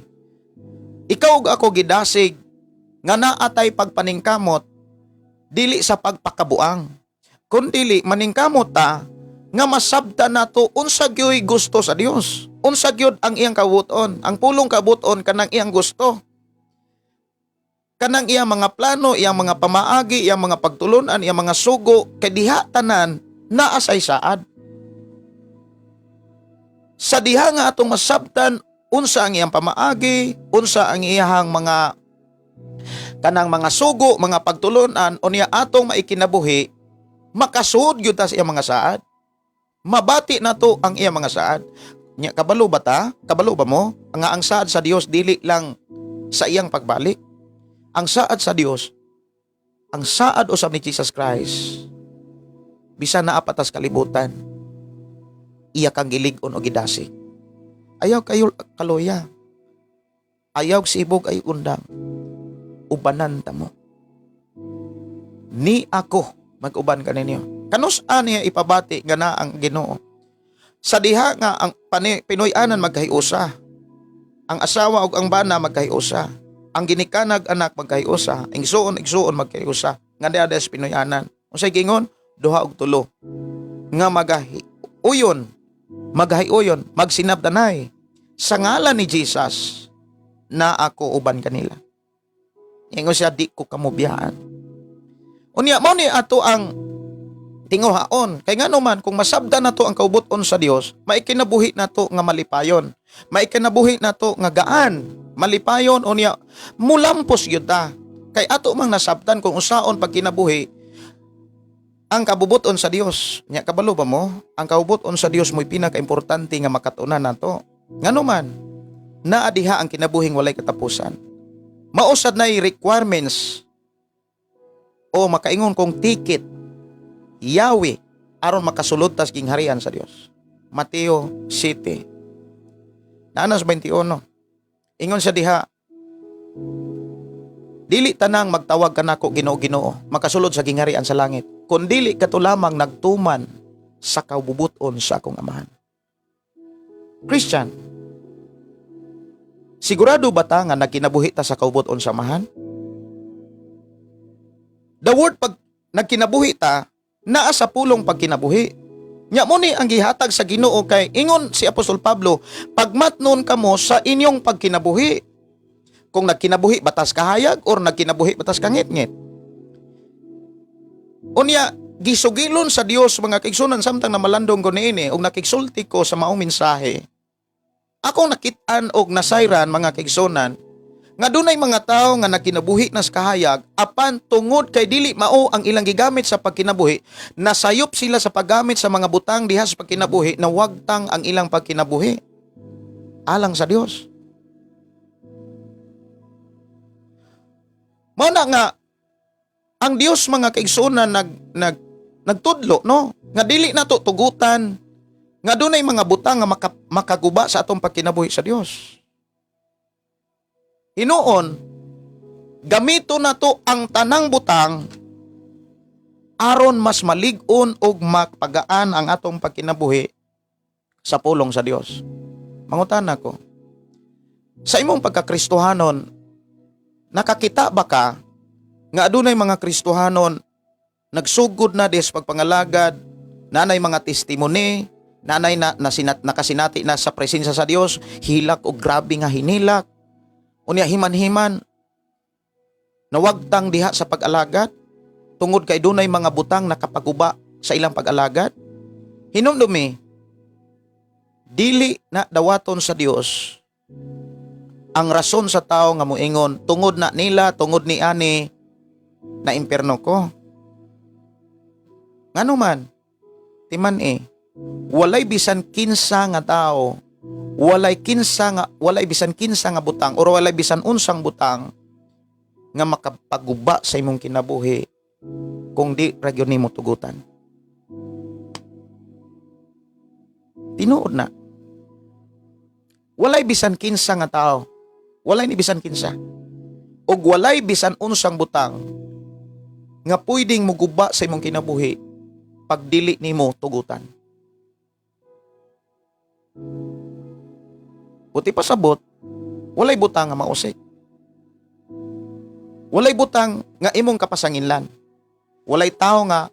Ikaw ug ako gidasig nga naatay pagpaningkamot dili sa pagpakabuang, kundili maningkamot ta nga masabtan nato unsa gyoy gusto sa Dios. Unsa gyud ang iyang kabuton, ang pulong kabuton kanang iyang gusto. Kanang iyang mga plano, iyang mga pamaagi, iyang mga pagtulunan, iyang mga sugo, kay diha tanan naa say saad. Sa diha nga atong masabtan unsa ang iyang pamaagi, unsa ang iyang mga kanang mga sugo, mga pagtulunan, unya atong maikinabuhi, makasuod gyud ta sa iyang mga saad. Mabati nato ang iyang mga saad. Nya kabalo ba ta? Kabalo ba mo? Nga ang saad sa Dios dili lang sa iyang pagbalik. Ang saad sa Dios, ang saad usab ni Jesus Christ, bisan naa pa tas kalibutan, iya kang gilig-on o gidasig. Ayaw kayo kaluya. Ayaw sibog ay undang. Ubanan ta mo. Ni ako mag-uban kaninyo. Kanus-a niya ipabati nga na ang Ginoo? Sa diha nga ang Pinoy-anan magkahiusa. Ang asawa ug ang bana magkahiusa. Ang ginikanag anak magkahiusa. Igsuon igsuon magkahiusa. Nga diha sa Pinoy-anan. Unsay gingon? Duha og tulo. Nga magahi uyon, magahiuyon, magsinabtanay sa ngalan ni Jesus na ako uban kanila. Ingon siya, "Di ko kamo biyaan." Unya mao ni ato ang tinguhaon. Kay ngano man, kung masabtan nato ang kaubuton sa Dios, maikinabuhi nato nga malipayon. Maikinabuhi nato nga gaan, malipayon, unya mulampos gyud ta. Kay ato mang nasabtan kung usaon pagkinabuhi ang kabubuton sa Dios. Nya kabalo ba mo? Ang kabubuton sa Dios mo'y pinakaimportante nga makatunan nato. Ngano man, naa diha ang kinabuhing walay katapusan. Mao sad nay requirements o makaingon kong ticket yawi aron makasulod tas gingharian sa Dios. Mateo 7. Naanas 21. Ingon siya diha, "Dili tanang magtawag kanako 'Ginoo, Ginoo' makasulod sa gingharian sa langit, kundili kato lamang nagtuman sa kaububuton sa akong Amahan." Christian, sigurado ba ta nga nagkinabuhi ta sa kaubuton sa Amahan? The word pag nagkinabuhi ta, naa sa pulong pagkinabuhi. Nya mo ni ang gihatag sa Ginoo kay ingon si Apostol Pablo, "Pagmatnon kamo sa inyong pagkinabuhi." Kung nagkinabuhi batas kahayag or nagkinabuhi batas kangitngit. Unya gisugilon sa Dios, mga kaigsunan, samtang namalandong ko niini og nakigsulti ko sa maong mensahe. Akong nakit-an og nasayran, mga kaigsunan, Nga dunay mga tawo nga nagkinabuhi na sa kahayag apan tungod kay dili mao ang ilang gigamit sa pagkinabuhi, nasayop sila sa paggamit sa mga butang diha sa pagkinabuhi, nawagtang ang ilang pagkinabuhi alang sa Dios. Mao na nga ang Dios, mga kaigsuonan, nag nag nagtudlo, no, nga dili nato tugutan nga dunay mga butang nga makaguba sa atong pagkinabuhi sa Dios. Hinuon, gamito nato ang tanang butang aron mas malig-on ug mapagaan ang atong pagkinabuhi sa pulong sa Dios. Mangutana ko, sa imong pagkakristohanon, nakakita ba ka nga adunay mga Kristohanon nagsugod na des pagpangalagad, nanay mga testimony, nanay na, na nakasinati na sa presensya sa Dios, hilak og grabe nga hinilak, unya himan-himan, nawagtang diha sa pag-alagad tungod kay dunay mga butang nakapaguba sa ilang pag-alagad? Hinumdumi, dili na dawaton sa Dios ang rason sa tao nga moingon, "Tungod na nila, tungod ni ani, na impierno ko." Ngano man, timan eh, walay bisan kinsa nga tao, walay bisan kinsa nga butang or walay bisan unsang butang nga makapaguba sa imong kinabuhi kung di ra gyud nimo tugutan. Tinuod na. Walay bisan kinsa nga tao, walay ni bisan kinsa, ug walay bisan unsang butang nga pwedeng muguba sa imong kinabuhi pag dili nimo tugutan. Buti pasabot, walay butang nga mausik. Walay butang nga imong kapasanginlan. Walay tao nga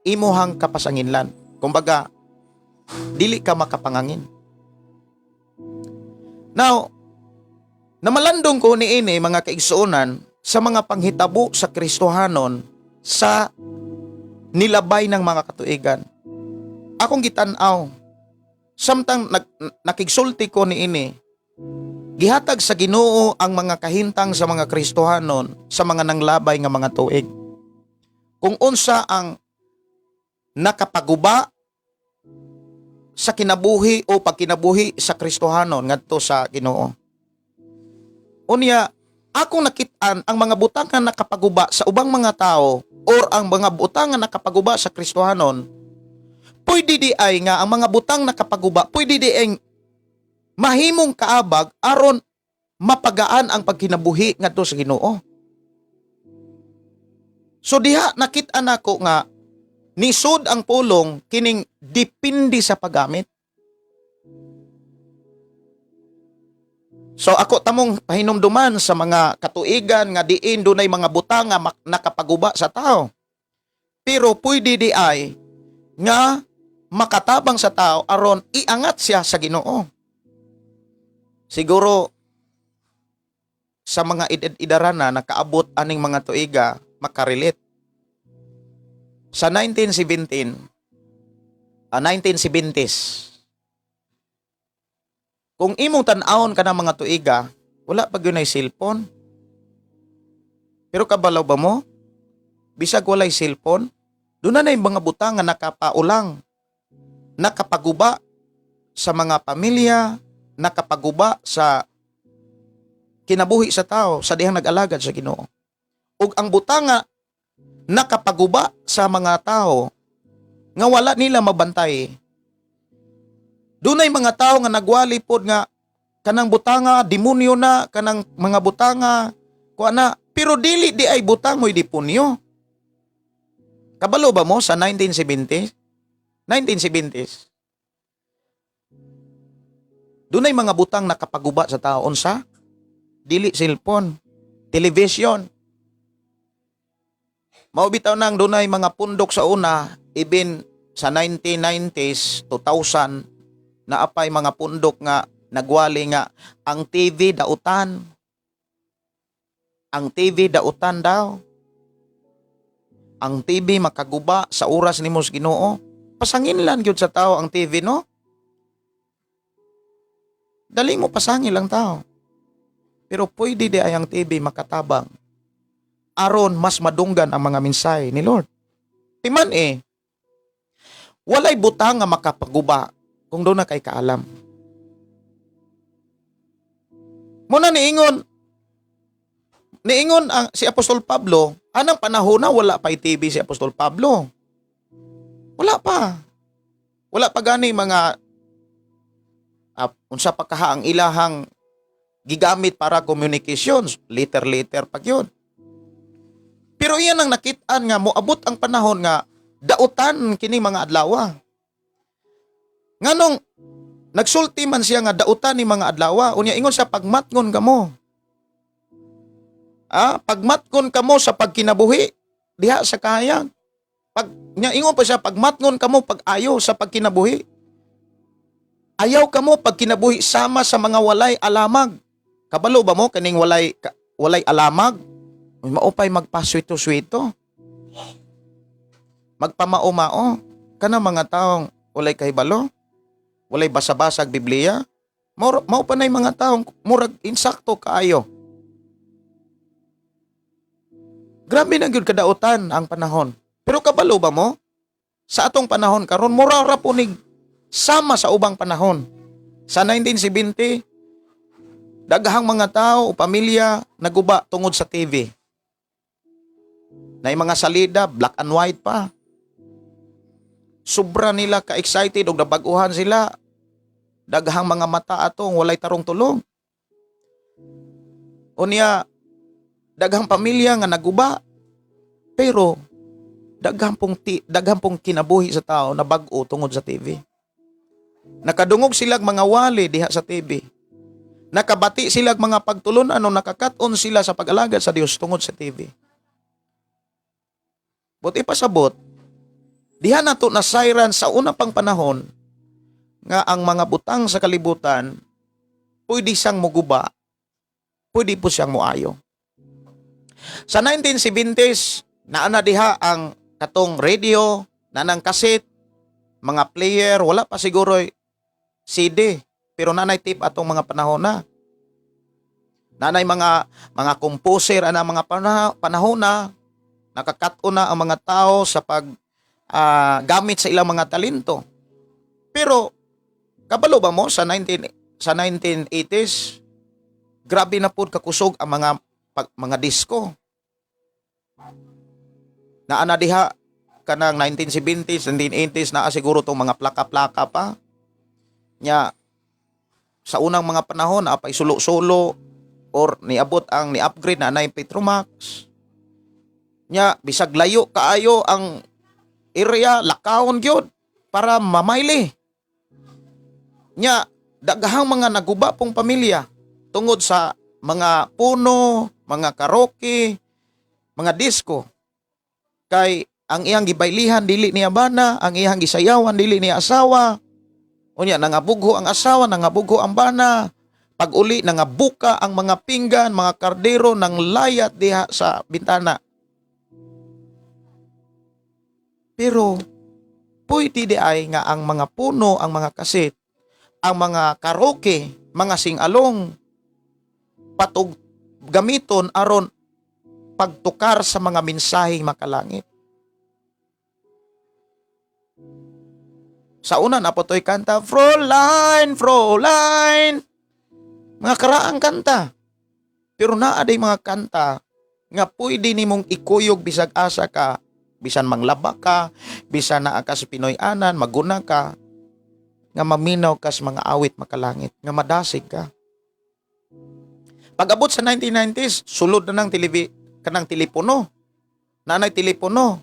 imuhang kapasanginlan. Kumbaga, dili ka makapangangin. Now, namalandong ko niini, mga kaigsuonan, sa mga panghitabo sa Kristohanon sa nilabay ng mga katuigan. Akong gitan-aw, samtang nakigsulti ko niini, gihatag sa Ginoo ang mga kahintang sa mga Kristohanon sa mga nanglabay nga mga tuig. Kung unsa ang nakapaguba sa kinabuhi o pagkinabuhi sa Kristohanon ngadto sa Ginoo. Unya, akong nakit-an ang mga butang nga nakapaguba sa ubang mga tao or ang mga butang nga nakapaguba sa Kristohanon, pwede di ay nga ang mga butang nakapaguba, pwede di ay mahimong kaabag aron mapagaan ang pagkinabuhi ngadto sa Ginoo. So diha nakit-an nako nga nisod ang pulong kining depende sa paggamit. So ako tamong pahinumduman sa mga katuigan nga diin dunay mga butang nga nakapaguba sa tao. Pero pwede di ay nga makatabang sa tao aron iangat siya sa Ginoo. Siguro sa mga edad-edaran na nakaabot aning mga tuiga makarelate. Sa 1970s, kung imong tan-awon ka ng mga tuiga, wala pa gyud nay cellphone. Pero kabalaw ba mo? Bisag walay cellphone, doon na yung mga butang nga nakapaulang, nakapaguba sa mga pamilya, nakapaguba sa kinabuhi sa tao sa dihang nag-alagad sa Ginoo. Ug ang butang nga nakapaguba sa mga tao nga wala nila mabantay. Dunay mga tao nga nagwali pod nga kanang butanga demonyo na, kanang mga butanga kuha na, pero dili di ay butang mo'y demonyo. Kabalo ba mo sa 1970? 1970s. Dunay mga butang nakapaguba sa tao. Unsa? Dili cellphone, television. Mao bitaw nang dunay mga pundok sa una, even sa 1990s, 2000, naapay mga pundok nga nagwali nga ang TV dautan. Ang TV dautan daw. Ang TV makaguba sa oras nimo sa Ginoo. Pasanginlan gyud sa tao ang TV, no? Dali mo pasangil ang tao. Pero pwede di ay ang TV makatabang aron mas madunggan ang mga mensahe ni Lord. Timan eh, walay butang nga makapaguba kung duna kay kaalam. Muna niingon ang si Apostol Pablo, anang panahon na wala pa TV si Apostol Pablo. Wala pa. Wala pa gani mga unsa pa kaha ang ilahang gigamit para communications, liter-liter pa gyud. Pero iyan ang nakit-an nga moabot ang panahon nga dautan kini mga adlaw. Nganong nagsulti man siya nga dautan ni mga adlaw, unya ingon sa pagmatngon kamo. Pagmatngon kamo sa pagkinabuhi diha sa kahayag. Pag nya ingon pa siya, pagmatngon kamo pag-ayo sa pagkinabuhi. Ayaw kamo pagkinabuhi sama sa mga walay alamag. Kabalo ba mo kaning walay alamag? Uy, maupay magpaswito-swito. Magpamao-mao. Kana mga taong walay kahibalo, walay basa-basag Biblia, mao pa na'y mga taong murag insakto kaayo. Grabe na gyud kadautan ang panahon. Pero kabalo ba mo? Sa atong panahon karon mura ra po nig sama sa ubang panahon. Sa 1970, daghang mga tao o pamilya naguba tungod sa TV. Na mga salida, black and white pa. Sobra nila ka-excited og nabag-uhan sila. Daghang mga mata atong walay tarong tulog. Unya, daghang pamilya nga naguba. Pero daghang pong kinabuhi sa tao na bag-o tungod sa TV. Nakadungog silag mga wali diha sa TV. Nakabati silag mga pagtulunan o nakakat-on sila sa pag-alagad sa Dios tungod sa TV. Buti pasabot, diha nato nasayran sa una pang panahon nga ang mga butang sa kalibutan pwede siyang muguba, pwede po siyang muayo. Sa 1970s, naana diha ang katong radio, nanang kaset, mga player, wala pa siguro CD, pero nanay tape atong mga panahon na. Nanay mga composer ana mga panahon na nakakat-on na ang mga tao sa pag gamit sa ilang mga talento. Pero kabalo ba mo sa 1980s, grabe na pud kakusog ang mga disco. Naana diha kanang 1970s, 1980s, naa siguro tong mga plaka-plaka pa. Nya sa unang mga panahon naa pay sulo-sulo or niabot ang ni-upgrade na anay Petromax. Nya bisag layo kaayo ang area, lakawon gyud para mamayli. Nya daghang mga naguba pong pamilya tungod sa mga puno, mga karaoke, mga disco. Kay ang iyang gibaylihan dili niya bana, ang iyang gisayawan dili niya asawa. Unya nangabugho ang asawa, nangabugho ang bana. Pag uli nangabuka ang mga pinggan, mga kardero nang layat diha sa bintana. Pero pwede di ay nga ang mga puno, ang mga kaset, ang mga karaoke, mga singalong patug gamiton aron pagtukar sa mga mensaheng makalangit. Sa una na po to'y kanta, Fräulein, Fräulein. Mga karaang kanta. Pero naa day mga kanta nga pwede nimong ikuyog bisag asa ka, bisan manglaba ka, bisan naa ka sa Pinoy-anan, maguna ka, nga maminaw ka sa mga awit makalangit, nga madasig ka. Pag-abot sa 1990s, sulod na ng kanang telepono. Nanay telepono.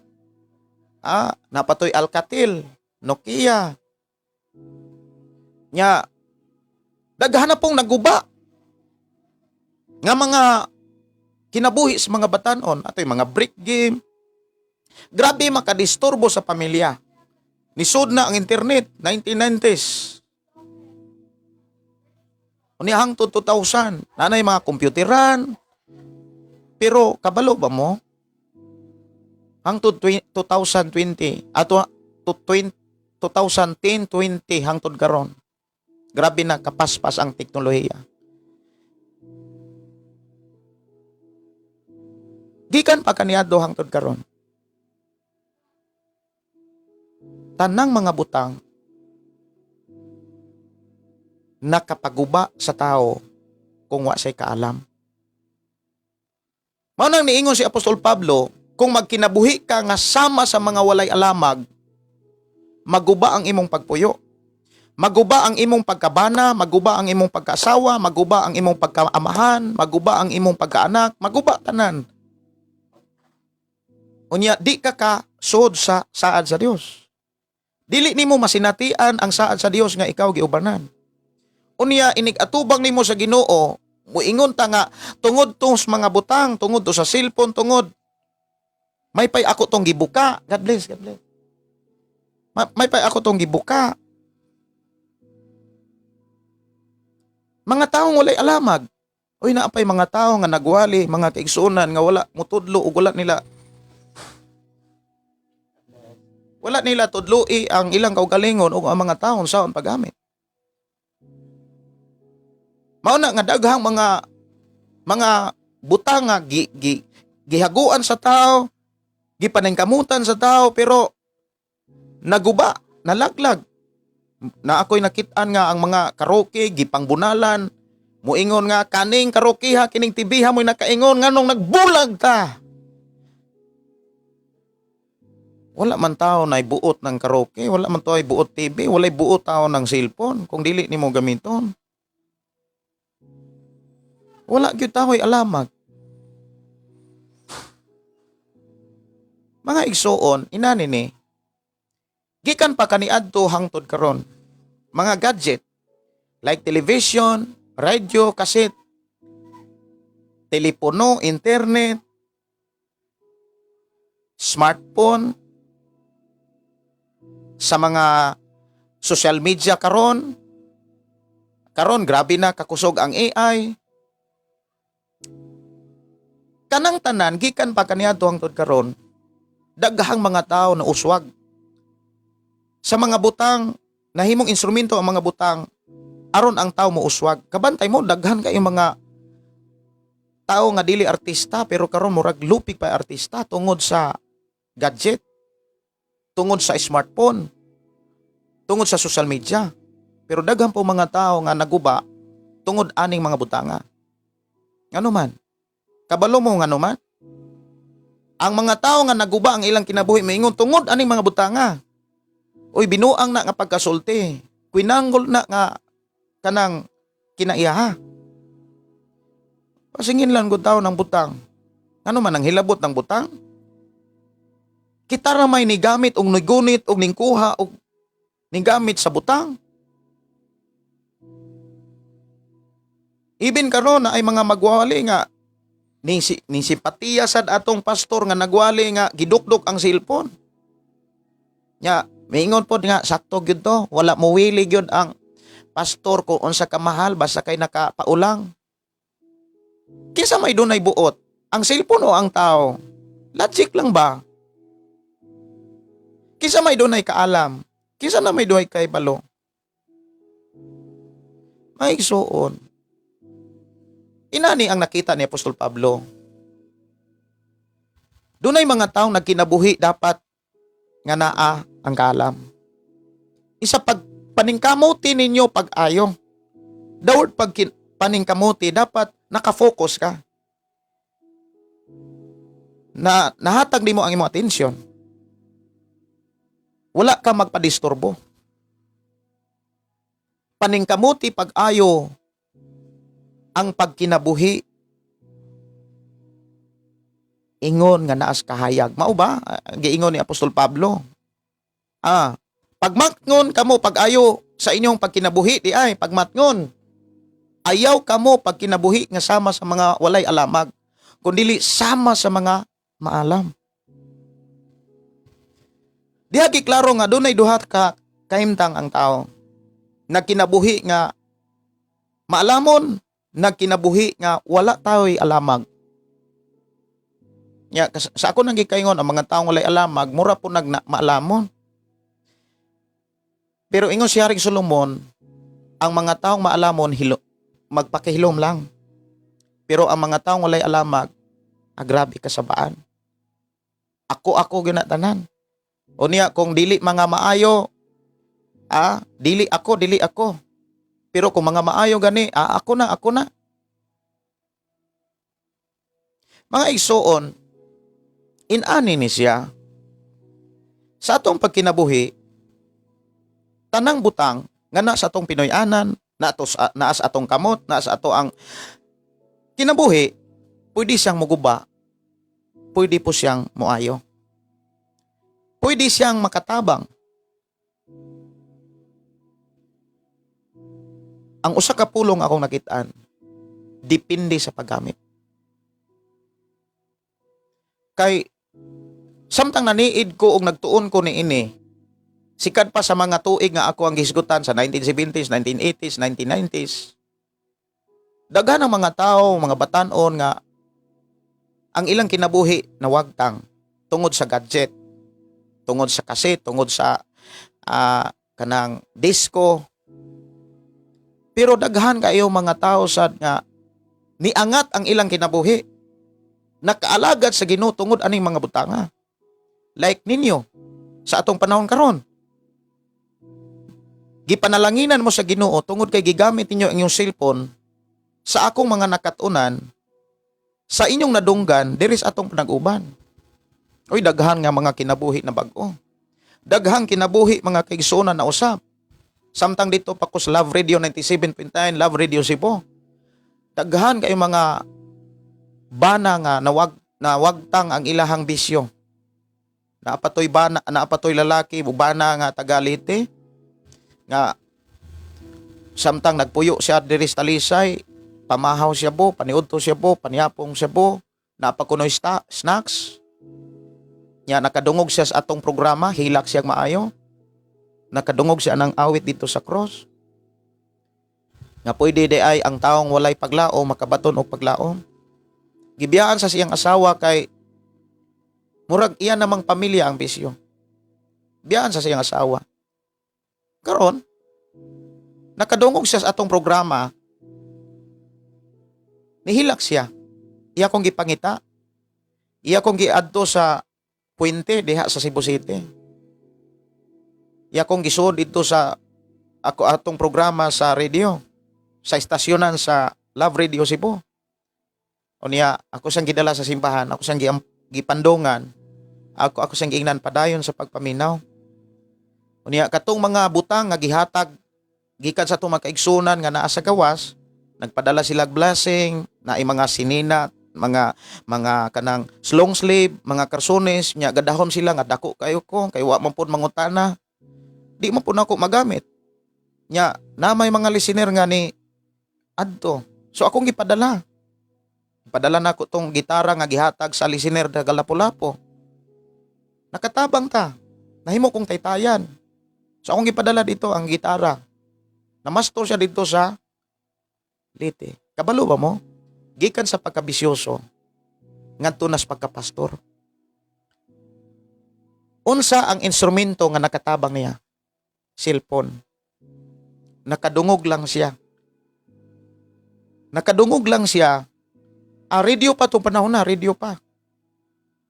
Napatoy Alcatel, Nokia. Nya, daghan na pong naguba nga mga kinabuhi sa mga batanon, atoy mga brick game. Grabe makadisturbo sa pamilya. Nisod na ang internet, 1990s. Unya hangtod 2000, nanay mga kompyuteran. Pero kabalo ba mo? Hangtod 2020, ato to 2010, 20 hangtod karon. Grabe na kapaspas ang teknolohiya. Gikan pa kaniadto hangtod karon, tanang mga butang nakapaguba sa tao kung wa say kaalam. Mao nang niingon si Apostol Pablo, kung magkinabuhi ka nga sama sa mga walay alamag, maguba ang imong pagpuyo. Maguba ang imong pagkabana, maguba ang imong pagkaasawa, maguba ang imong pagkaamahan, maguba ang imong pagkaanak, maguba tanan. Unya, di ka ka sud sa saad sa Dios. Dili nimo masinatian ang saad sa Dios nga ikaw giubanan. Unya, inig atubang nimo sa Ginoo, muingon ta nga tungod to sa mga butang, tungod to sa cellphone, tungod may pay ako tong gibuka. God bless, God bless. May pay ako tong gibuka. Mga taong walay alamag. Uy, naa pay mga tao nga nagwali, mga kaigsuonan nga wala mutudlo ug wala nila tudloi ang ilang kaugalingon ug ang mga taon saon paggamit. Mao na nga daghang mga butang nga gi, gi, gihaguan sa tao, gipaningkamutan sa tao, pero naguba, nalaglag. Na ako'y nakit-an nga ang mga karaoke gipangbunalan, muingon nga kaning karaoke ha, kining TV ha, mo'y nakaingon nganong nagbulag ta. Wala man tao na buot ng karaoke, wala man tao ay buot TV, walay buot tao ng cellphone kung dili nimo gamiton. Wala gyud tao'y alamag. Mga igsuon, inani ni gikan pa kaniadto hangtod karon, mga gadget like television, radio, cassette, telepono, internet, smartphone, sa mga social media karon, karon grabe na kakusog ang AI. Kanang tanan, gikan pa kaniadto hangtod karon, daghang mga tao na uswag sa mga butang, nahimong instrumento ang mga butang aron ang tao mo uswag. Kabantay mo, daghan kay mga tao nga dili artista pero karon murag lupig pa artista tungod sa gadget, tungod sa smartphone, tungod sa social media. Pero daghan po mga tao nga naguba tungod aning mga butanga. Ngano man? Kabalo mo ngano man? Ang mga tao nga naguba ang ilang kinabuhi maingon tungod aning mga butanga. Uy, binuang na nga pagkasulti. Kwinanggol na nga kanang kinaiyaha. Pasingin lang gud tao ng butang. Ano man ang hilabot ng butang? Kita ra may nigamit og nigunit og ningkuha og nigamit sa butang. Ibin karon na ay mga magwali nga ning simpatiya sad atong pastor nga nagwali nga gidukdok ang cellphone. Nya, miingon pod nga sakto gyud to, wala muwili gyud ang pastor kung unsa ka mahal basta kay nakapaulang. Kinsa may dunay buot? Ang cellphone o ang tao? Logic lang ba? Kinsa may dunay kaalam? Kinsa na may dunay kay balo? May igsuon. Inani ang nakita ni Apostol Pablo. Dunay mga taong nagkinabuhi dapat nga naa ang kaalam. Isa pag paningkamuti ninyo pag-ayo. The word pag paningkamuti, dapat nakafocus ka. Na nahatag nimo ang imong atensyon. Wala ka magpadisturbo. Paningkamuti pag-ayo ang pagkinabuhi ingon nga naas kahayag. Mao ba? Giingon ni Apostol Pablo. Pagmatngon kamo pag-ayo sa inyong pagkinabuhi di ay pagmatngon. Ayaw kamo pagkinabuhi nga sama sa mga walay alamag, kundili sama sa mga maalam. Diha giklaro nga dunay duha ka kahimtang ang tao. Nagkinabuhi nga maalamon, nagkinabuhi nga wala tao'y alamag. Ya, sa ako nang gikaingon, ang mga taong walay alamag, mura po nag maalamon. Pero ingon si Haring Solomon, ang mga taong maalamon, magpakihilom lang. Pero ang mga taong walay alamag, Ah, grabe kasabaan. Ako ako gyud na tanan. Unya kung dili mga maayo, dili ako, dili ako. Pero kung mga maayo gani, ako na, ako na. Mga igsuon, inani ni siya. Sa atong pagkinabuhi, tanang butang nga na sa atong Pinoy-anan, naa sa atong kamot, naa sa ato ang kinabuhi, pwede siyang muguba, pwede po siyang muayo. Pwede siyang makatabang. Ang usa ka pulong akong nakitaan, depende sa paggamit. Kay samtang naniid ko og nagtuon ko niini, sikat pa sa mga tuig nga ako ang gihisgutan sa 1970s, 1980s, 1990s. Daghan ang mga tao, mga batanon nga ang ilang kinabuhi nawagtang tungod sa gadget, tungod sa kaset, tungod sa kanang disco. Pero daghan kayo mga tao sad nga niangat ang ilang kinabuhi. Nakaalagad sa Ginoo tungod aning mga butanga. Like ninyo sa atong panahon karon. Gipanalanginan mo sa Ginoo tungod kay gigamit ninyo ang inyong cellphone sa akong mga nakatunan sa inyong nadunggan diri sa atong panag-uban. Oy, daghan nga mga kinabuhi na bag-o. Daghang kinabuhi mga kaigsuonan na usab. Samtang dito pa ko sa Love Radio 97.9, Love Radio Cebu. Daghan kayo mga bana nga nawagtang ang ilahang bisyo. Naapatoy bana, naapatoy lalaki, bana nga taga Leyte nga samtang nagpuyo siya diri sa Talisay, pamahaw siya bo, paniudto siya bo, paniapong siya bo, napakunoy snacks. Nya nakadungog siya sa atong programa, hilak siya maayo. Nakadungog siya ng awit dito sa cross. Nga pwede di ay ang taong walay paglao makabaton og paglaom. Gibiyaan sa siyang asawa kay murag iya namang pamilya ang bisyo. Biyaan sa siyang asawa. Karon, nakadungog siya sa atong programa, nihilak siya. Iya kong gipangita. Iya kong giadto sa puente diha sa Cebu City. Iya kong gisuod dito sa ako atong programa sa radio, sa estasyonan sa Love Radio Cebu. Unya, ako siyang gidala sa simbahan, ako siyang gipandungan, ako siyang giingnan padayon sa pagpaminaw. Unya, katong mga butang nga gihatag gikan sa atong mga kaigsunan nga naa sa gawas, nagpadala sila og blessing, naay mga sinina, mga kanang long sleeve, mga karsones, nya gadahom sila nga dako kayo ko, kay wa man pud mangutana. Di man pud nako magamit. Nya na may mga listener nga ni adto. So akong gipadala. Padala nako tong gitara nga gihatag sa listener taga Lapu-Lapu. Nakatabang ta. Nahimo kong taytayan. So akong gipadala dito ang gitara. Namastor siya dito sa Leyte. Kabalo ba mo? Gikan sa pagkabisyoso ngadto na sa pagkapastor. Unsa ang instrumento nga nakatabang niya? Cellphone. Nakadungog lang siya. Nakadungog lang siya. Ah, radio pa itong panahon na, radio pa.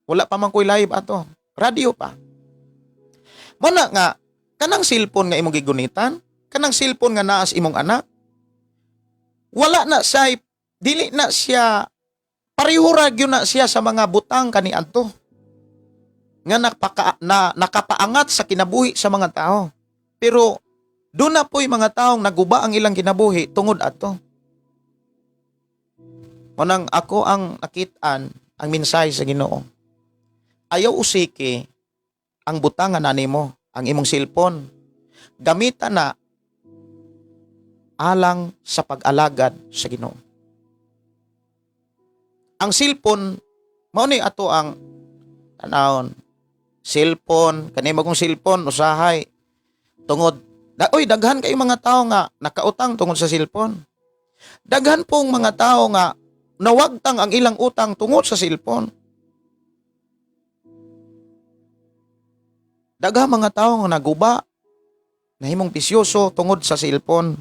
Wala pa man ko'y live ato. Radio pa. Muna nga, kanang cellphone nga imong gigunitan, kanang cellphone nga naas imong anak, wala na siya, dili na siya, pareho ra gyud na siya sa mga butang kaniadto nga nakapaangat sa kinabuhi sa mga tao. Pero doon na po'y mga taong naguba ang ilang kinabuhi tungod ato. Munang ako ang nakitaan ang mensahe sa Ginoo. Ayaw usiki ang butangan na nimo, ang imong cellphone. Gamita na alang sa pag-alagad sa Ginoo. Ang cellphone mao ni ato ang tanawon. Cellphone, kani magong cellphone usahay tungod da, oy, daghan kay mga tao nga nakautang tungod sa cellphone. Daghan pong mga tao nga nawagtang ang ilang utang tungod sa cellphone. Daghan mga tao nga naguba, nahimong bisyoso tungod sa cellphone.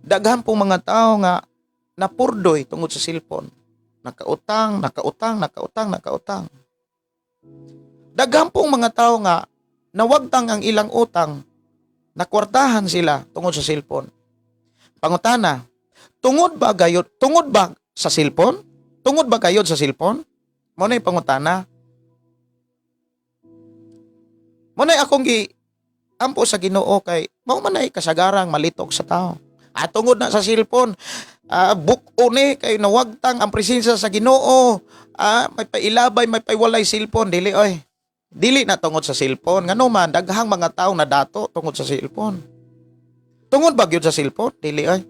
Daghan pong mga tao nga napurdoy tungod sa cellphone. Nakautang, nakautang, nakautang, nakautang. Daghan pong mga tao nga nawagtang ang ilang utang, nakwartahan sila tungod sa cellphone. Pangutana, tungod ba gayod, tungod ba sa cellphone? Tungod ba gayod sa cellphone? Mao na pangutana. Mao na akong gi ampo sa Ginoo kay mao man ay kasagarang malitok sa tao. Ah, tungod na sa cellphone, ah, buk-o ni kay nawagtang ang presensya sa Ginoo. Ah, may pailabay, may paiwalay cellphone, dili oy. Dili na tungod sa cellphone. Ngano man daghang mga tao na dato tungod sa cellphone. Tungod ba gyud sa cellphone? Dili oy.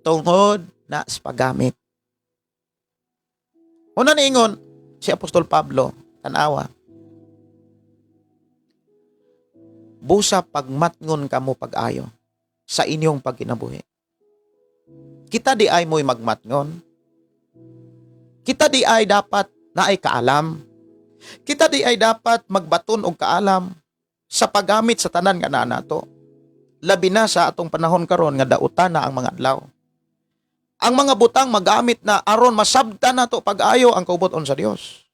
Tungod na sa paggamit. Una niingon si Apostol Pablo, tanawa. Busa pagmatngon kamo pag-ayo sa inyong pagkinabuhi. Kita di ay mo'y magmatngon. Kita di ay dapat naay kaalam. Kita di ay dapat magbaton og kaalam sa paggamit sa tanan nga naa nato. Labi na sa atong panahon karon nga dautan na ang mga adlaw. Ang mga butang magamit na aron masabtan nato pag-ayo ang kaubuton sa Dios.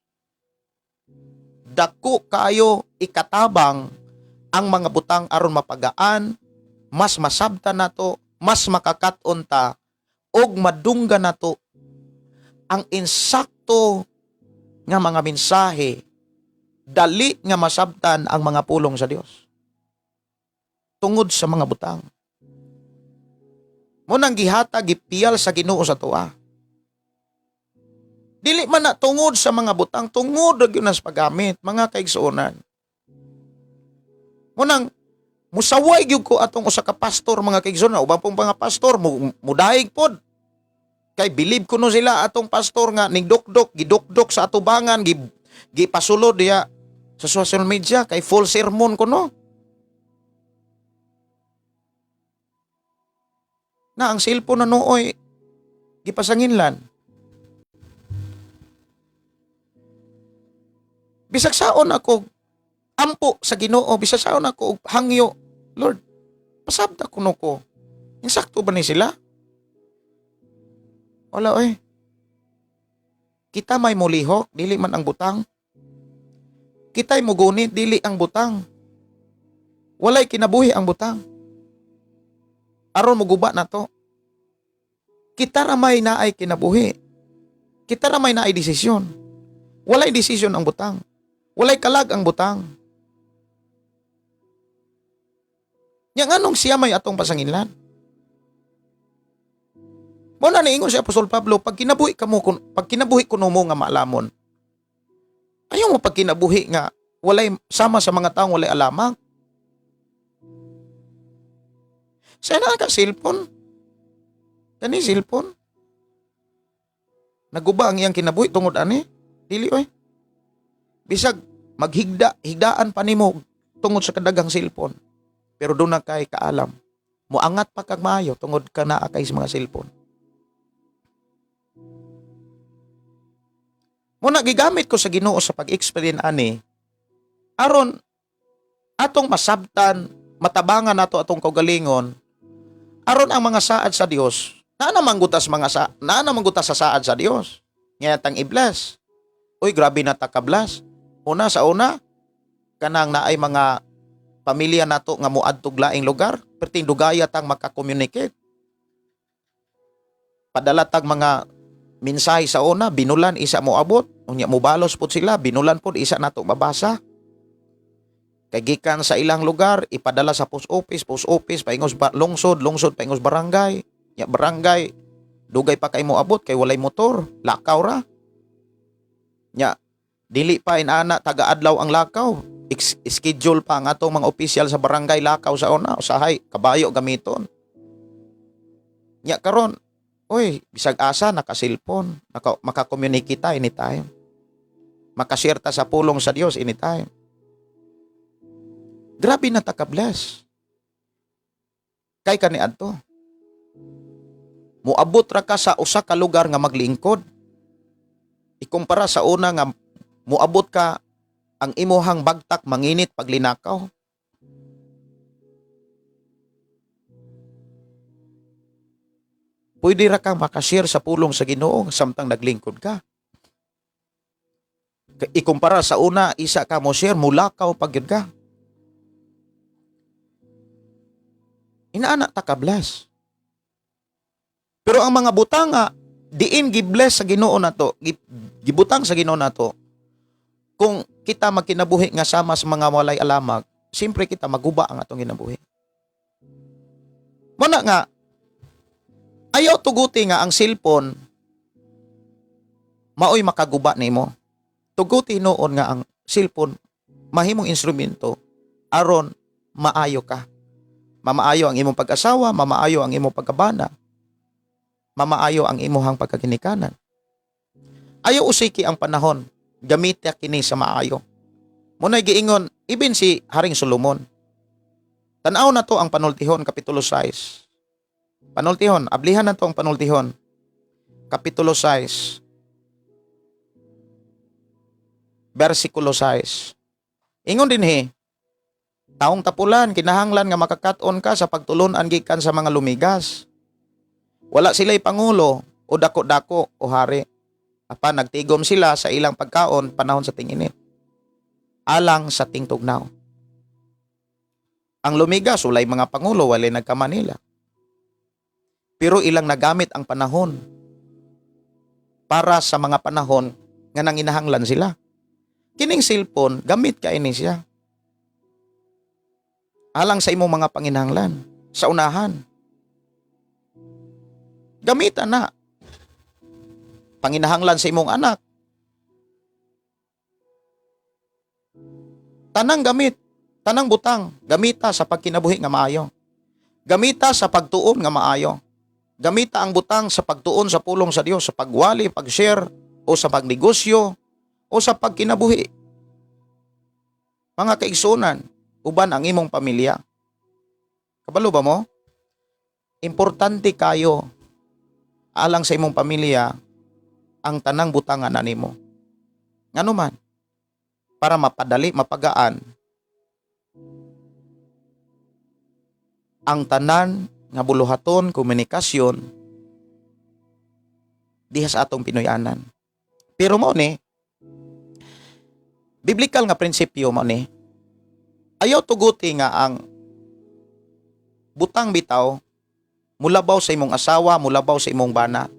Dako kaayo ikatabang ang mga butang aron mapagaan, mas masabtan nato, mas makakat-on ta og madunggan nato ang insakto nga mga mensahe, dali nga masabtan ang mga pulong sa Dios tungod sa mga butang. Mao nang gihatag, gipiyal sa Ginoo sa tuwa. Dili man na tungod sa mga butang, tungod ra gyud na sa paggamit, mga kaigsuonan. Mao nang musaway gyud ko atong usa ka pastor, mga kaigsuonan, uban pong mga pastor mudaig pod. Kay believe kuno sila atong pastor nga nigdukdok, gidukdok sa atubangan, gipasulod diya sa social media kay full sermon kuno. Na ang cellphone na nooy gipasanginlan. Bisag saon ako ampo sa Ginoo, bisag saon ako og hangyo, Lord, pasabta kuno ko. Insakto ba ni sila? Wala oy. Kita may mulihok, dili man ang butang. Kita'y mugunit, dili ang butang. Walay kinabuhi ang butang. Aron muguba na to. Kita ra may naay kinabuhi. Kita ra may naay desisyon. Walay desisyon ang butang. Walay kalag ang butang. Nya nganong siya may atong pasanginlan? Mao na niingon si Apostol Pablo, pag kinabuhi kamo kun, pag kinabuhi kuno mo nga maalamon. Ayaw mo pag kinabuhi nga walay sama sa mga taong walay alamang. Sa na ka cellphone? Kani cellphone? Naguba ang iyang kinabuhi tungod ani? Dili oy. Bisag maghigda, higdaan pa nimo tungod sa kadaghang cellphone. Pero doon na kay kaalam. Muangat pa kag maayo tungod ka naa kay sa mga cellphone. Muna gigamit ko sa Ginoo sa pag-explain ani aron atong masabtan, matabangan nato atong kaugalingon aron ang mga saad sa Dios naa naman gutas mga sa naa naman gutas sa saad sa Dios. Nga tang i-bless. Uy, grabe na ta ka-bless. Una sa una kanang naay mga pamilya nato nga moadtog laing lugar, perting dugaya tang maka-communicate. Padala tag mga mensahe sa una, binulan isa mo abot, unya mobalos pud sila, binulan pud isa nato mabasa. Kay gikan sa ilang lugar, ipadala sa post office paingos ba, lungsod, lungsod paingos barangay, nya barangay dugay pa kay mo abot kay walay motor, lakaw ra. Nya dili pa inana taga-adlaw ang lakaw. Schedule pa ang atong mga opisyal sa barangay lakaw sa una, usahay kabayo gamiton. Nya karon, oy, bisag asa naka-cellphone, maka-communicate ta anytime. Makashare ta sa pulong sa Dios anytime. Grabe na ta ka-bless. Kay kani adto. Moabot ra ka sa usa ka lugar nga maglingkod. Ikumpara sa una nga moabot ka ang imuhang bagtak manginit paglinakaw. Pwede ra kang makashare sa pulong sa Ginoo samtang naglingkod ka. Ikumpara sa una, isa ka mo share, mulakaw pag gyud ka. Inaana ta ka bless. Pero ang mga butanga, diin gi-bless sa Ginoo nato, gibutang sa Ginoo nato. Kung kita magkinabuhi nga sama sa mga walay alamag, siyempre kita maguba ang atong kinabuhi. Muna nga, ayaw tuguti nga ang cellphone maoy makaguba nimo. Tuguti noon nga ang cellphone mahimong instrumento aron maayo ka. Mamaayo ang imong pag-asawa, mamaayo ang imong pagkabana, mamaayo ang imuhang pagkaginikanan. Ayaw usiki ang panahon, gamita kini sa maayo. Muna'y giingon, ibin si Haring Solomon. Tanaw na to ang Panultihon, Kapitulo 6. Panultihon, ablihan na to ang Panultihon. Kapitulo 6. Versikulo 6. Ingon din he, taong tapulan, kinahanglan nga makakat-on ka sa pagtulon-an gikan sa mga lumigas. Wala sila'y pangulo o dako-dako o hari. Apan nagtigom sila sa ilang pagkaon panahon sa tinginit. Alang sa tingtugnaw. Ang lumigas, walay mga pangulo, walay nagkamanila. Pero ilang nagamit ang panahon para sa mga panahon nga nanginahanglan sila. Kining cellphone, gamit ka ini siya. Alang sa imong mga panginahanglan, sa unahan. Gamitan na. Panginahanglan sa imong anak. Tanang gamit, tanang butang, gamita sa pagkinabuhi nga maayo. Gamita sa pagtuon nga maayo. Gamita ang butang sa pagtuon sa pulong sa Dios, sa pagwali, pag-share, o sa pagnegosyo, o sa pagkinabuhi. Mga kaigsunan, uban ang imong pamilya. Kabalo ba mo? Importante kayo alang sa imong pamilya ang tanang butangan na nimo. Ngano man? Para mapadali, mapagaan ang tanan nga buluhaton, komunikasyon diha sa atong Pinoyanan. Pero mo ni, biblical nga prinsipyo mo ni, ayaw tuguti nga ang butang bitaw mulabaw sa imong asawa, mulabaw sa imong bana,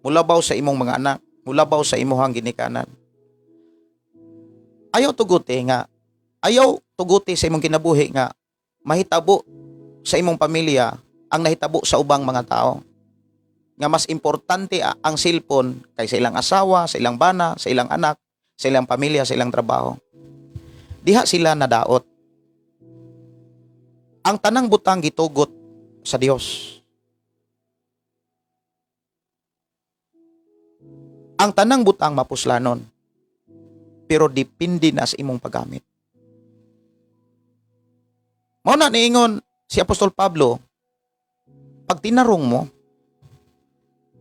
mulabaw sa imong mga anak, mulabaw sa imuhang ginikanan. Ayaw tuguti nga, ayaw tuguti sa imong kinabuhi nga mahitabo sa imong pamilya ang nahitabo sa ubang mga tao. Nga mas importante ang cellphone kaysa ilang asawa, sa ilang bana, sa ilang anak, sa ilang pamilya, sa ilang trabaho. Diha sila nadaot. Ang tanang butang gitugot sa Dios. Ang tanang butang mapuslanon. Pero depende na sa imong paggamit. Mao na niingon si Apostol Pablo, pag tinarong mo,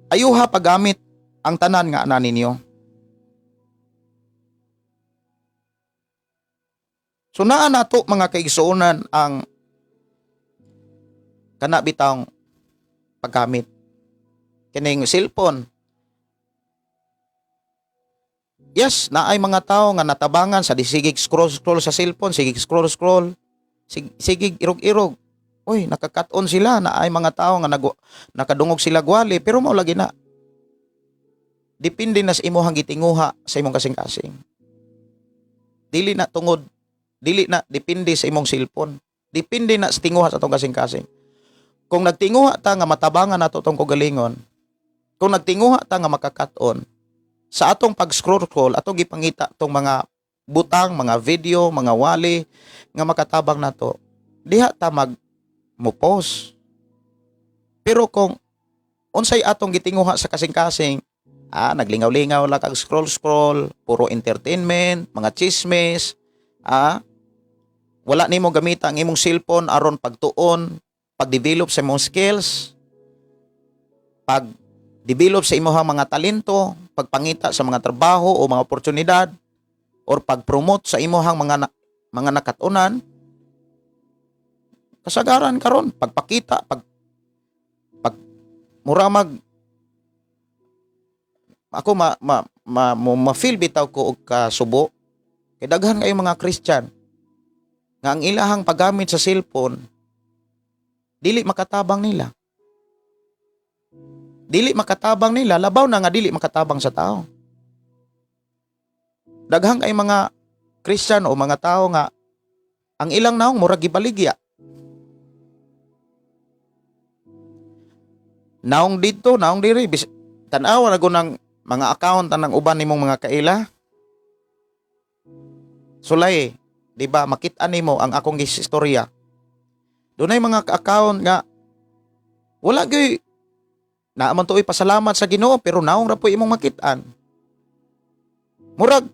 ayuha paggamit ang tanan nga ana ninyo. So naa nato, mga kaigsuonan, ang kana bitang paggamit kining cellphone. Yes, naay mga tao nga natabangan sa disigig scroll scroll sa cellphone, sigig scroll scroll, sigig irog-irog. Uy, nakakat-on sila, naay mga tao nga nakadungog sila gwali, pero mao lagi na. Depende na sa imuhang gitinguha sa imong kasing-kasing. Dili na tungod, dili na depende sa imong cellphone. Depende na sa tinguha sa atong kasing-kasing. Kung nagtinguha ta nga matabangan nato tong kaugalingon, kung nagtinguha ta nga makakat-on, sa atong pag-scroll-scroll, atong gipangita tong mga butang, mga video, mga wali nga makatabang nato, diha ta mag mo post. Pero kung unsay atong gitinguha sa kasing-kasing, naglingaw-lingaw lang kag scroll-scroll, puro entertainment, mga chismis, wala nimo gamita ang imong cellphone aron pagtuon, pag-develop sa imong skills, pag-develop sa imong mga talento, pagpangita sa mga trabaho o mga oportunidad, or pag-promote sa imong mga nakatunan, kasagaran karon pagpakita, pag pag Mura mag ako ma ma ma, mo ma-feel bitaw ko og kasubo kay daghan kayo mga Christian nga ang ilahang paggamit sa cellphone dili makatabang nila. Dili makatabang nila, labaw na nga dili makatabang sa tao. Daghan kay mga Christian o mga tao nga ang ilang naong murag gibaligya. Naong dito, naong diri, tan-awa na ng mga account anang uban nimong mga kaila. Sulay, di ba makita nimo ang akong istorya. Dunay mga account nga wala gyud naa man tuoy pasalamat sa Ginoo, pero naong ra po imong makit-an. Murag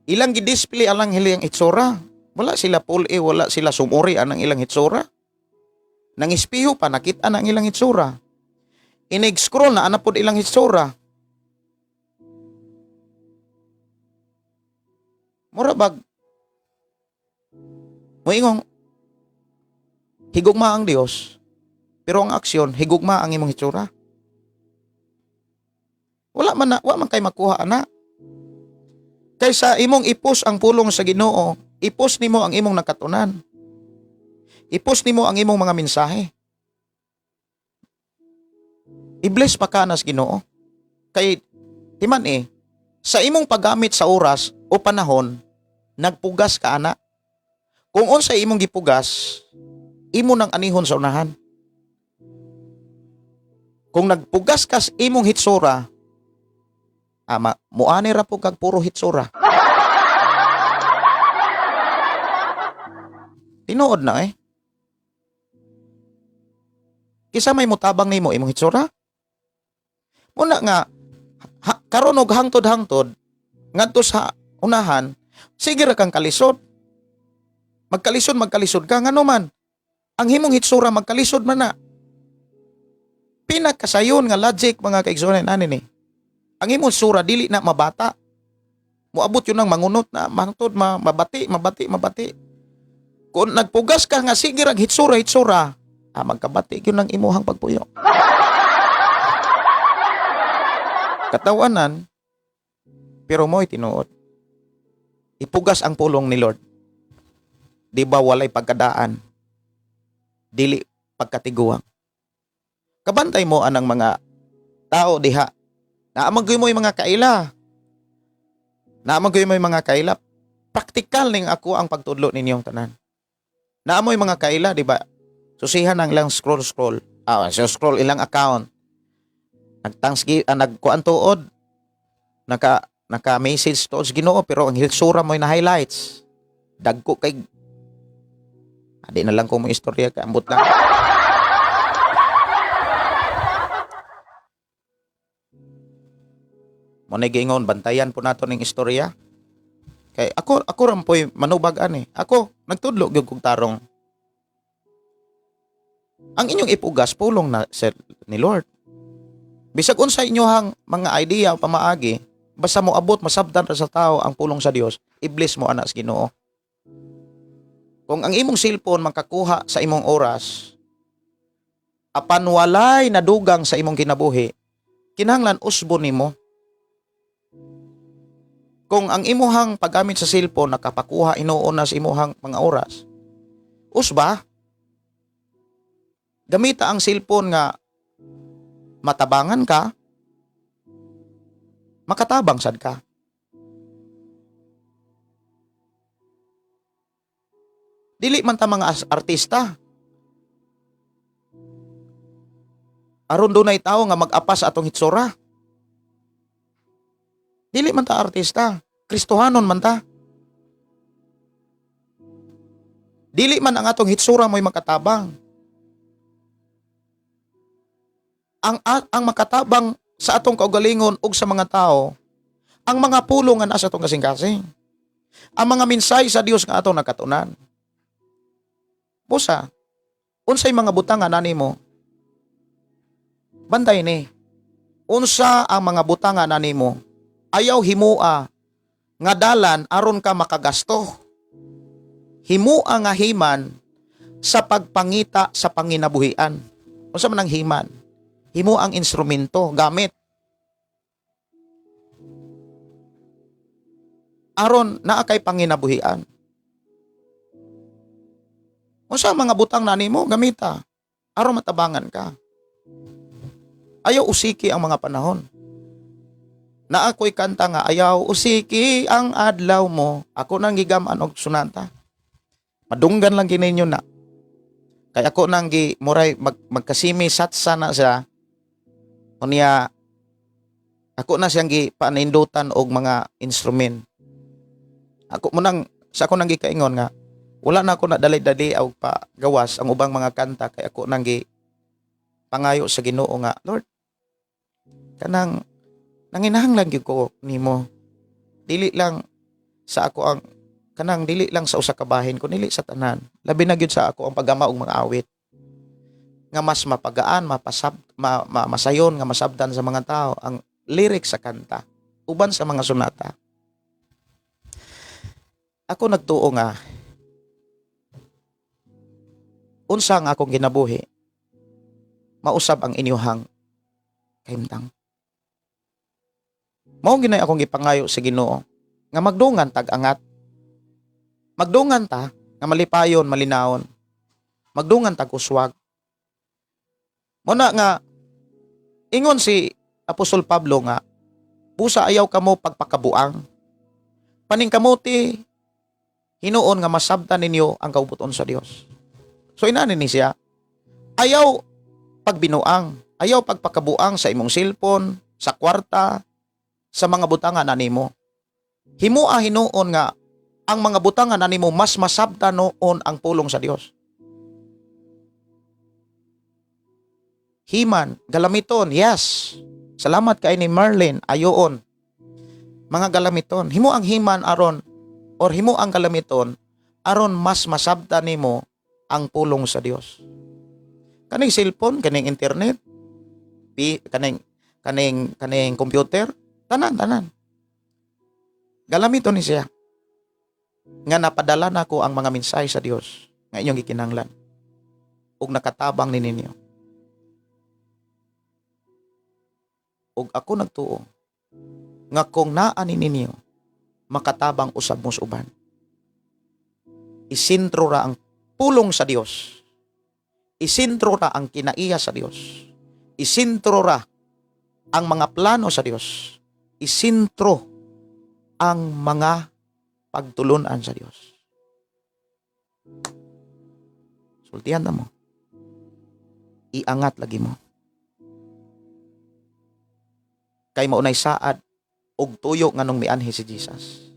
ilang gi-display alang ilang itsura. Wala sila pull wala sila sumuri anang ilang itsura. Nang ispiho pa, nakita na ang ilang itsura. Inig-scroll na ana pod ilang itsura. Mura bag moingong higugma ang Dios, pero ang aksyon, higugma ang imong hitsura. Wala man na, wa man kay makuha ana. Kaysa imong ipos ang pulong sa Ginoo, ipos nimo ang imong nakatunan. Ipos nimo ang imong mga mensahe. I-bless pa ka na sa Ginoo. Kay timan eh, sa imong paggamit sa oras o panahon, nagpugas ka ana. Kung unsa imong gipugas, imo nang anihon sa unahan. Kung nagpugas ka sa imong hitsura, ama, muani ra po kag puro hitsura. Tinuod na eh. Kisa may mutabang nimo imong hitsura? Muna nga ha, karon og hangtod-hangtod ngadto sa unahan, sige ra kang kalisod. Magkalisod, magkalisod ka, ngano man ang himong hitsura, magkalisod man na. Pinakasayon nga logic, mga kaigsuonan, ani ni. Ang imong hitsura dili na mabata. Moabot yun ang mangunot na mangtod ma, mabati, mabati, mabati. Kung nagpugas ka nga sige rag hitsura, hitsura, magkabati yun ang imuhang pagpuyo. Katawanan, pero mo'y tinuod. Ipugas ang pulong ni Lord. Di ba walay pagkadaan? Dili pagkatiguang. Kabantay mo anang mga tao diha. Naamag mo yung mga kaila. Naamag mo yung mga kaila. Praktikal ning ako ang pagtudlo ninyong tanan. Naamoy mga kaila, di ba? Susihan ang ilang scroll scroll. So scroll ilang account. Nagthanksgiving, nagkuan tuod. Naka message tuod sa Ginoo, pero ang hitsura mo na highlights. Dagko kay Adi na lang ko mo istorya kay ambot lang. Mo na giingon, bantayan po nato ning istorya. Kay ako ra po'y manubag ani. Ako nagtudlo gyud kog tarong. Ang inyong ipugas pulong na sir, ni Lord. Bisag unsa inyohang mga idea o pamaagi, basta mo abot masabdan ra sa tao ang pulong sa Dios, i-bless mo ana sa Ginoo. Kung ang imong cellphone makakuha sa imong oras, apan walay nadugang sa imong kinabuhi, kinahanglan usbon nimo. Kung ang imuhang paggamit sa cellphone nakapakuha inuon na sa imuhang mga oras, usba, gamita ang cellphone nga matabangan ka, makatabang sad ka. Dili man ta mga artista. Aron dunay tawo nga mag-apas sa atong hitsura. Dili man ta artista, Kristohanon man ta. Dili man ang atong hitsura mo'y makatabang. Ang makatabang sa atong kaugalingon ug sa mga tao, ang mga pulong nga nasa atong kasing-kasing. Ang mga mensahe sa Dios nga atong nakatunan. Busa, unsay mga butang nga nani mo? Bantay ni. Unsa ang mga butang nga nani mo? Ayaw himua nga dalan aron ka makagasto. Himua nga himan sa pagpangita sa panginabuhian. Unsa man ang himan? Himo ang instrumento, gamit. Aron naa kay panginabuhian. Unsa ang mga butang na nimo gamita aron matabangan ka. Ayaw usiki ang mga panahon. Naa ko'y kanta nga "Ayaw usiki ang adlaw mo." Ako nang gigam-an og sunata. Madunggan lang gininyo na. Kay ako nang gi muray magkasimi satsa na siya. Unya ako na siyang gi panindutan og mga instrument. Ako mo nang sa ako nang gikaingon nga wala na ako na dali-dali og pa gawas ang ubang mga kanta kay ako nang gi pangayo sa Ginoo nga, "Lord, kanang nanginahanglan gyud ko nimo, dili lang sa ako ang kanang dili lang sa usa ka bahin kun dili sa tanan, labi na gyud sa ako ang paggama og mga awit nga mas mapagaan, mapasab ma, ma, masayon nga masabdan sa mga tao ang lyrics sa kanta uban sa mga sonata." Ako nagtuo nga unsa ang akong kinabuhi, mausab ang inyuhang kahimtang. Mao ginay akong gipangayo sa Ginoo nga magdungan tag angat. Magdungan ta nga malipayon, malinawon. Magdungan tag uswag. Muna nga ingon si Apostol Pablo nga busa ayaw kamo pagpakabuang. Paningkamuti hinuon nga masabtan ninyo ang kaubuton sa Dios. So inani ni siya. Ayaw pagbinuang, ayaw pagpakabuang sa imong cellphone, sa kwarta, sa mga butangan na nimo. Himoa hinuon nga ang mga butangan na nimo mas masabtan noon ang pulong sa Dios. Himan, galamiton, yes. Salamat kay ni Marlene, ayoon. Mga galamiton, himo ang himan aron or himo ang galamiton aron mas masabtan nimo ang pulong sa Dios. Kaning cellphone, kaning internet, pi, kaning kaning kaning computer, tanan tanan. Galamiton ni siya. Nga napadala nako ang mga mensahe sa Dios nga inyong gikinahanglan ug nakatabang ni ninyo. Ug ako nagtuo nga kung naa ni ninyo makatabang usab mo sa uban. Isintro ra ang pulong sa Dios. Isintro ra ang kinaiya sa Dios. Isintro ra ang mga plano sa Dios. Isintro ang mga pagtulunan sa Dios. Sultihan na mo. Iangat lagi mo. Kay maunay saad og tuyo nganong mianhi si Jesus.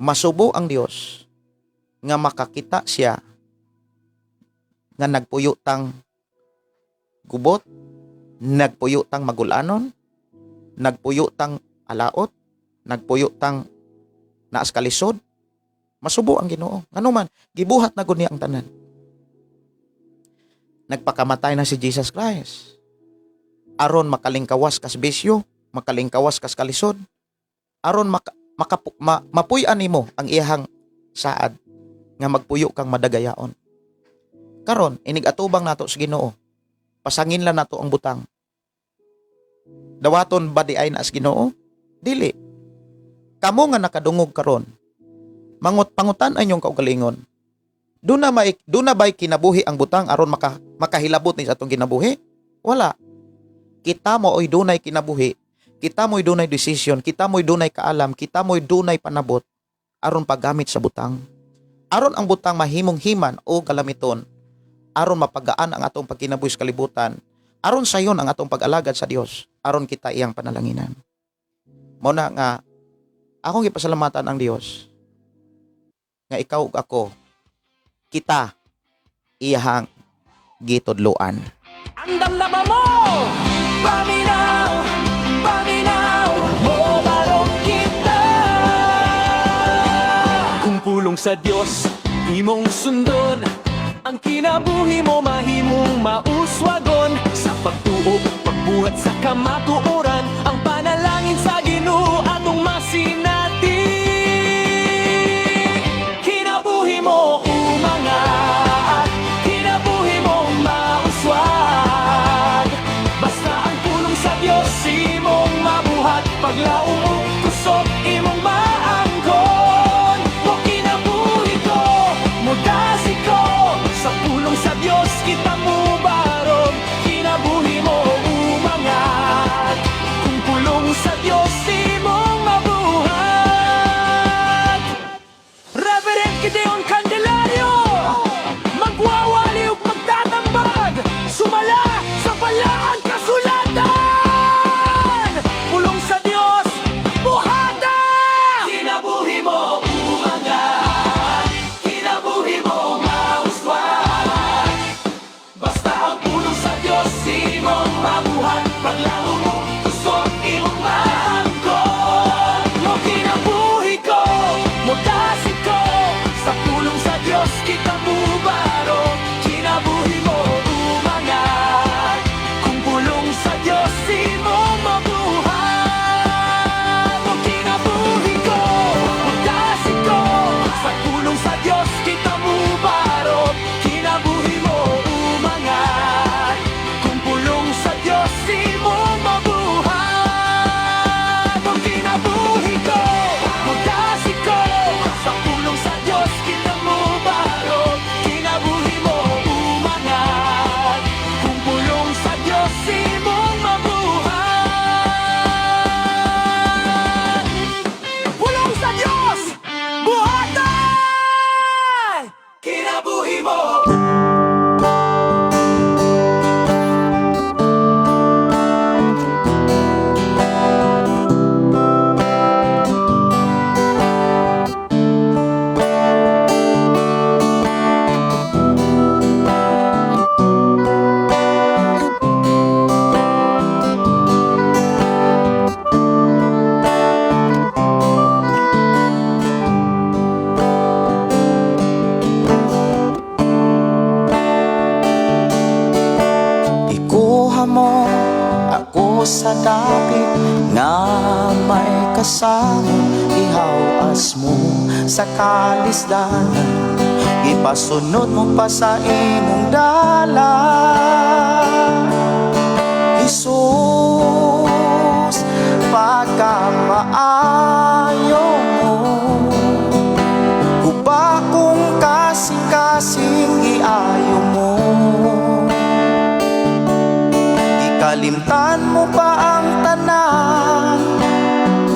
Masubo ang Dios nga makakita siya nga nagpuyo tang gubot, nagpuyo tang magulanon, nagpuyo tang alaot, nagpuyo tang naas kalisod. Masubo ang Ginoo. Ngano man, gibuhat na gud niya ang tanan. Nagpakamatay na si Jesus Christ aron makalingkawas kas bisyo, makalingkawas kas kalisod, aron mapuy-an nimo ang iyahang saad nga magpuyo kang madagayaon. Karon, inig atubang nato sa Ginoo. Pasangin lang nato ang butang. Dawaton ba di ay na sa Ginoo? Dili. Kamo nga nakadungog karon, mangut pangutan ay inyong kaugalingon. Duna ba'y kinabuhi ang butang aron makahilabot ni sa atong kinabuhi? Wala. Kita mo oy dunay kinabuhi, kita mo'y dunay decision, kita mo'y dunay kaalam, kita mo'y dunay panabot aron paggamit sa butang. Aron ang butang mahimong himan o galamiton, aron mapagaan ang atong pagkinabuhi sa kalibutan, aron sayon ang atong pag-alagad sa Dios, aron kita iyang panalanginan. Mao na nga akong gipasalamatan ang Dios nga ikaw ug ako, kita iyahang gitudloan. Andam na ba mo? Paminaw, paminaw, mobarong kita. Kung pulong sa Dios, imong sundon, ang kinabuhi mo mahimong mauswagon. Sa pagtuo, pagbuhat sa kamatuoran, ang panalangin sa Ginoo atong masinati. Kinabuhi mo umangat, kinabuhi mo mauswag. imong mabuhat. Paglaom mo, kusog imong maangkon. Mo kinabuhi ko, mudasi ko. Sa pulong sa Dios kita mubarog. Kinabuhi mo umangat kung pulong sa Dios imong mabuhat. Reverend Gideon Candelario, magwawali ug magtatambag sumala sa balaan kasulatan. Pulong sa Dios, buhata! Kinabuhi mo umangat, kinabuhi mo mauswat. Basta ang pulong sa Diyos imong mabuhat. Paglaom mo, kusog imong maangkon. Mo kinabuhi ko, mudasi ko. Sa pulong sa Diyos kita mubarog. Kinabuhi mo umangat kung pulong sa Diyos imong mabuhat. Mo kinabuhi ko, mudasi ko. Sa pulong sa Diyos kita mubarog. Kinabuhi mo umangat kung pulong sa Diyos imong mabuhat. Mo kinabuhi ko, mudasi ko. Sa pulong sa Diyos kita mubarog. Kinabuhi mo umangat kung pulong sa Diyos imong mabuhat. Pulong sa Diyos, buhatan! Kinabuhi mo. Ikuha mo ako sa dapit nga may kasama. Ihawas mo sa kalisdanan, ipasunod mo pa sa imong dalan. Jesus, pagkamaayo mo, guba kong kasing-kasing iayo mo. Ikalimtan mo pa ang tanan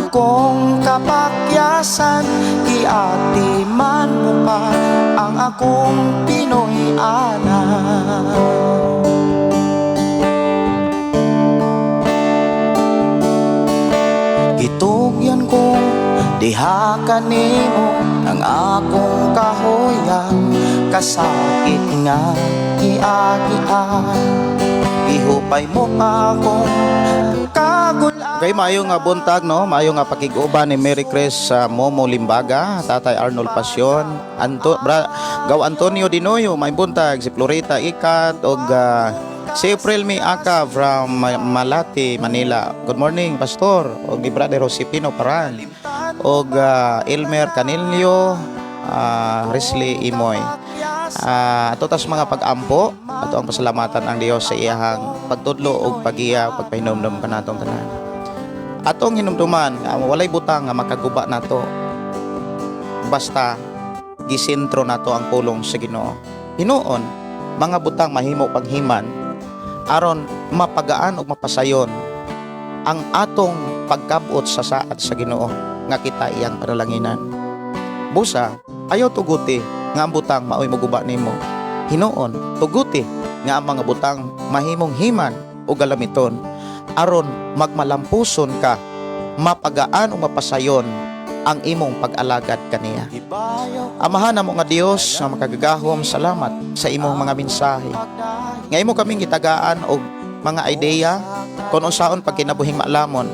kong kapakyasan, giatiman mo pa ang akong Pinoy anak. Gitugyan ko diha kanimo ang akong kahoyan, kasakit nga giagian, gihupay mo pa akong kagulan. Okay, maayo nga buntag, no? Maayo nga pakig-uban ni Mary Chris sa Momo Limbaga, Tatay Arnold Pasyon, Gaw Antonio Dinoyo, may buntag si Florita Ikat og si April Mi Aka from Malate, Manila. Good morning, Pastor. Og ni Brother Josepino Paran. Og Elmer Canillo, Risley Imoy. Ato tas mga pag-ampo, ato ang pasalamatan ang Dios sa iyahang pagtudlo ug pagiya, pagpahinumdum kanatong tanan. Atong hinumduman nga walay butang nga makaguba nato basta gisentro nato ang pulong sa Ginoo. Hinuon, mga butang mahimo paghiman aron mapagaan ug mapasayon ang atong pagkabot sa saad sa Ginoo nga kita iyang panalanginan. Busa, ayaw tuguti nga ang butang maoy moguba nimo. Hinuon, tuguti nga ang mga butang mahimong himan o galamiton aron magmalampuson ka, mapagaan o mapasayon ang imong pag-alagad kaniya. Amahan namo nga Dios nga makagagahom, salamat sa imong mga mensahe. Nga imo kaming gitagaan og mga ideya kon unsaon pagkinabuhing maalamon.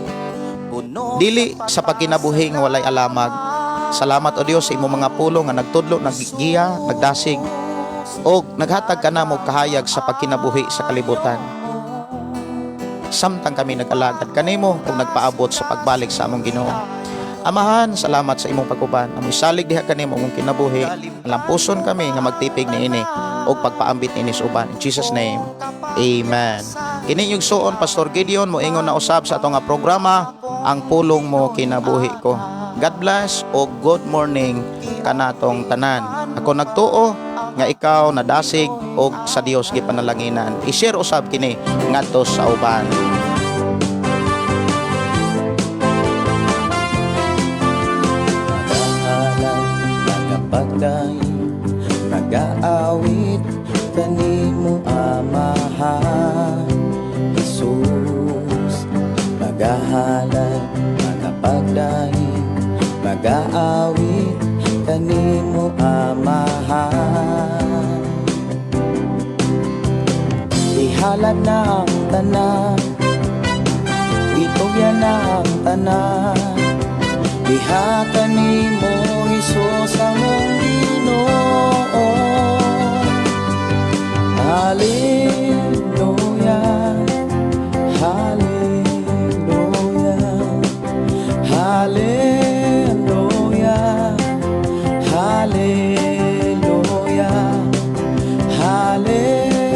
Dili sa pagkinabuhi nga walay alamag. Salamat o Dios sa imong mga pulong nga nagtudlo, naggiya, nagdasig og naghatag ka namo kahayag sa pagkinabuhi sa kalibutan. Samtang kami nag-alagad kanimo ug nagpaabot sa pagbalik sa among Ginoo. Amahan, salamat sa imong pag-uban. Amoy salig diha kanimo among kinabuhi. Lampuson kami nga magtipig niini ug pagpaambit niini sa uban. In Jesus' name, amen. Kini inyong igsuon, Pastor Gideon, moingon na usab sa atong nga programa, Ang Pulong Mo Kinabuhi Ko. God bless o good morning kanatong tanan. Ako nagtuo nga ikaw nadasig og sa Dios gipanalanginan. I-share usab kini ngadto sa uban. Nagahalad, nagapagdaig, nagaawit kanimo, Amahan Jesus. Magahalad, magapagdaig, magaawit kanimo, Amahan. Ihalad na ang tanan, itugyan na ang tanan, diha kanimo, Hesus, among Ginoo. Hallelujah, Hallelujah, Hallelujah, Hallelujah, Hallelujah,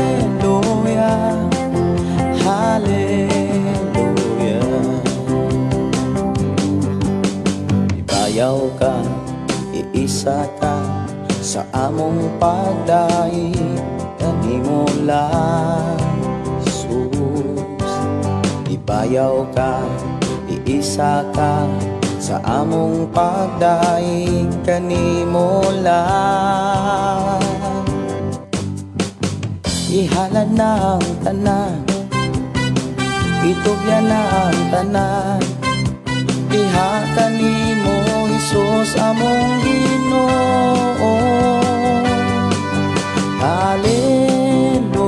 Hallelujah. Ibayaw ka, iisa ka sa among pagdaig kanimo lang, Jesus. Ibayaw ka, iisa ka sa among pagdaig kanimo lang. Ihalad na ang tanan, itugyan na ang tanan, diha kanimo, Hesus, among Ginoo. Hallelujah,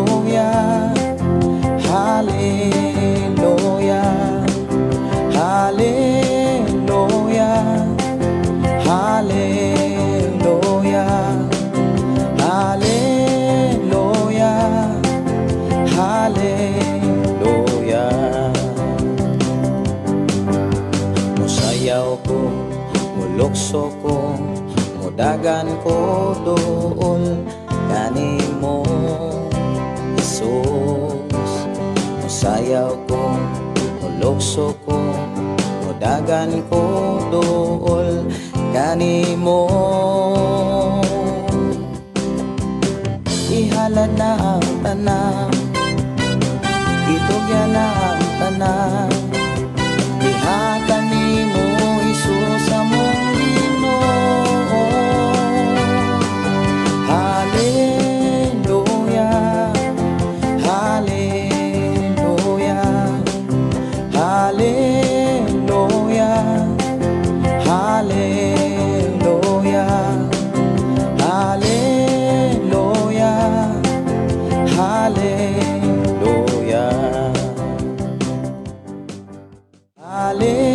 Hallelujah, Hallelujah, Hallelujah, Hallelujah, Hallelujah. Musayaw ko, mulukso ko, mudagan ko duol kanimo, Jesus. Musayaw ko, mulukso ko, mudagan ko duol kanimo. Ihalad na ang tanan, itugyan na ang tanan, diha kanimo, Hesus, among Ginoo. Hallelujah, Hallelujah, Hallelujah, Hallelujah, Hallelujah, Hallelujah. Hallelujah.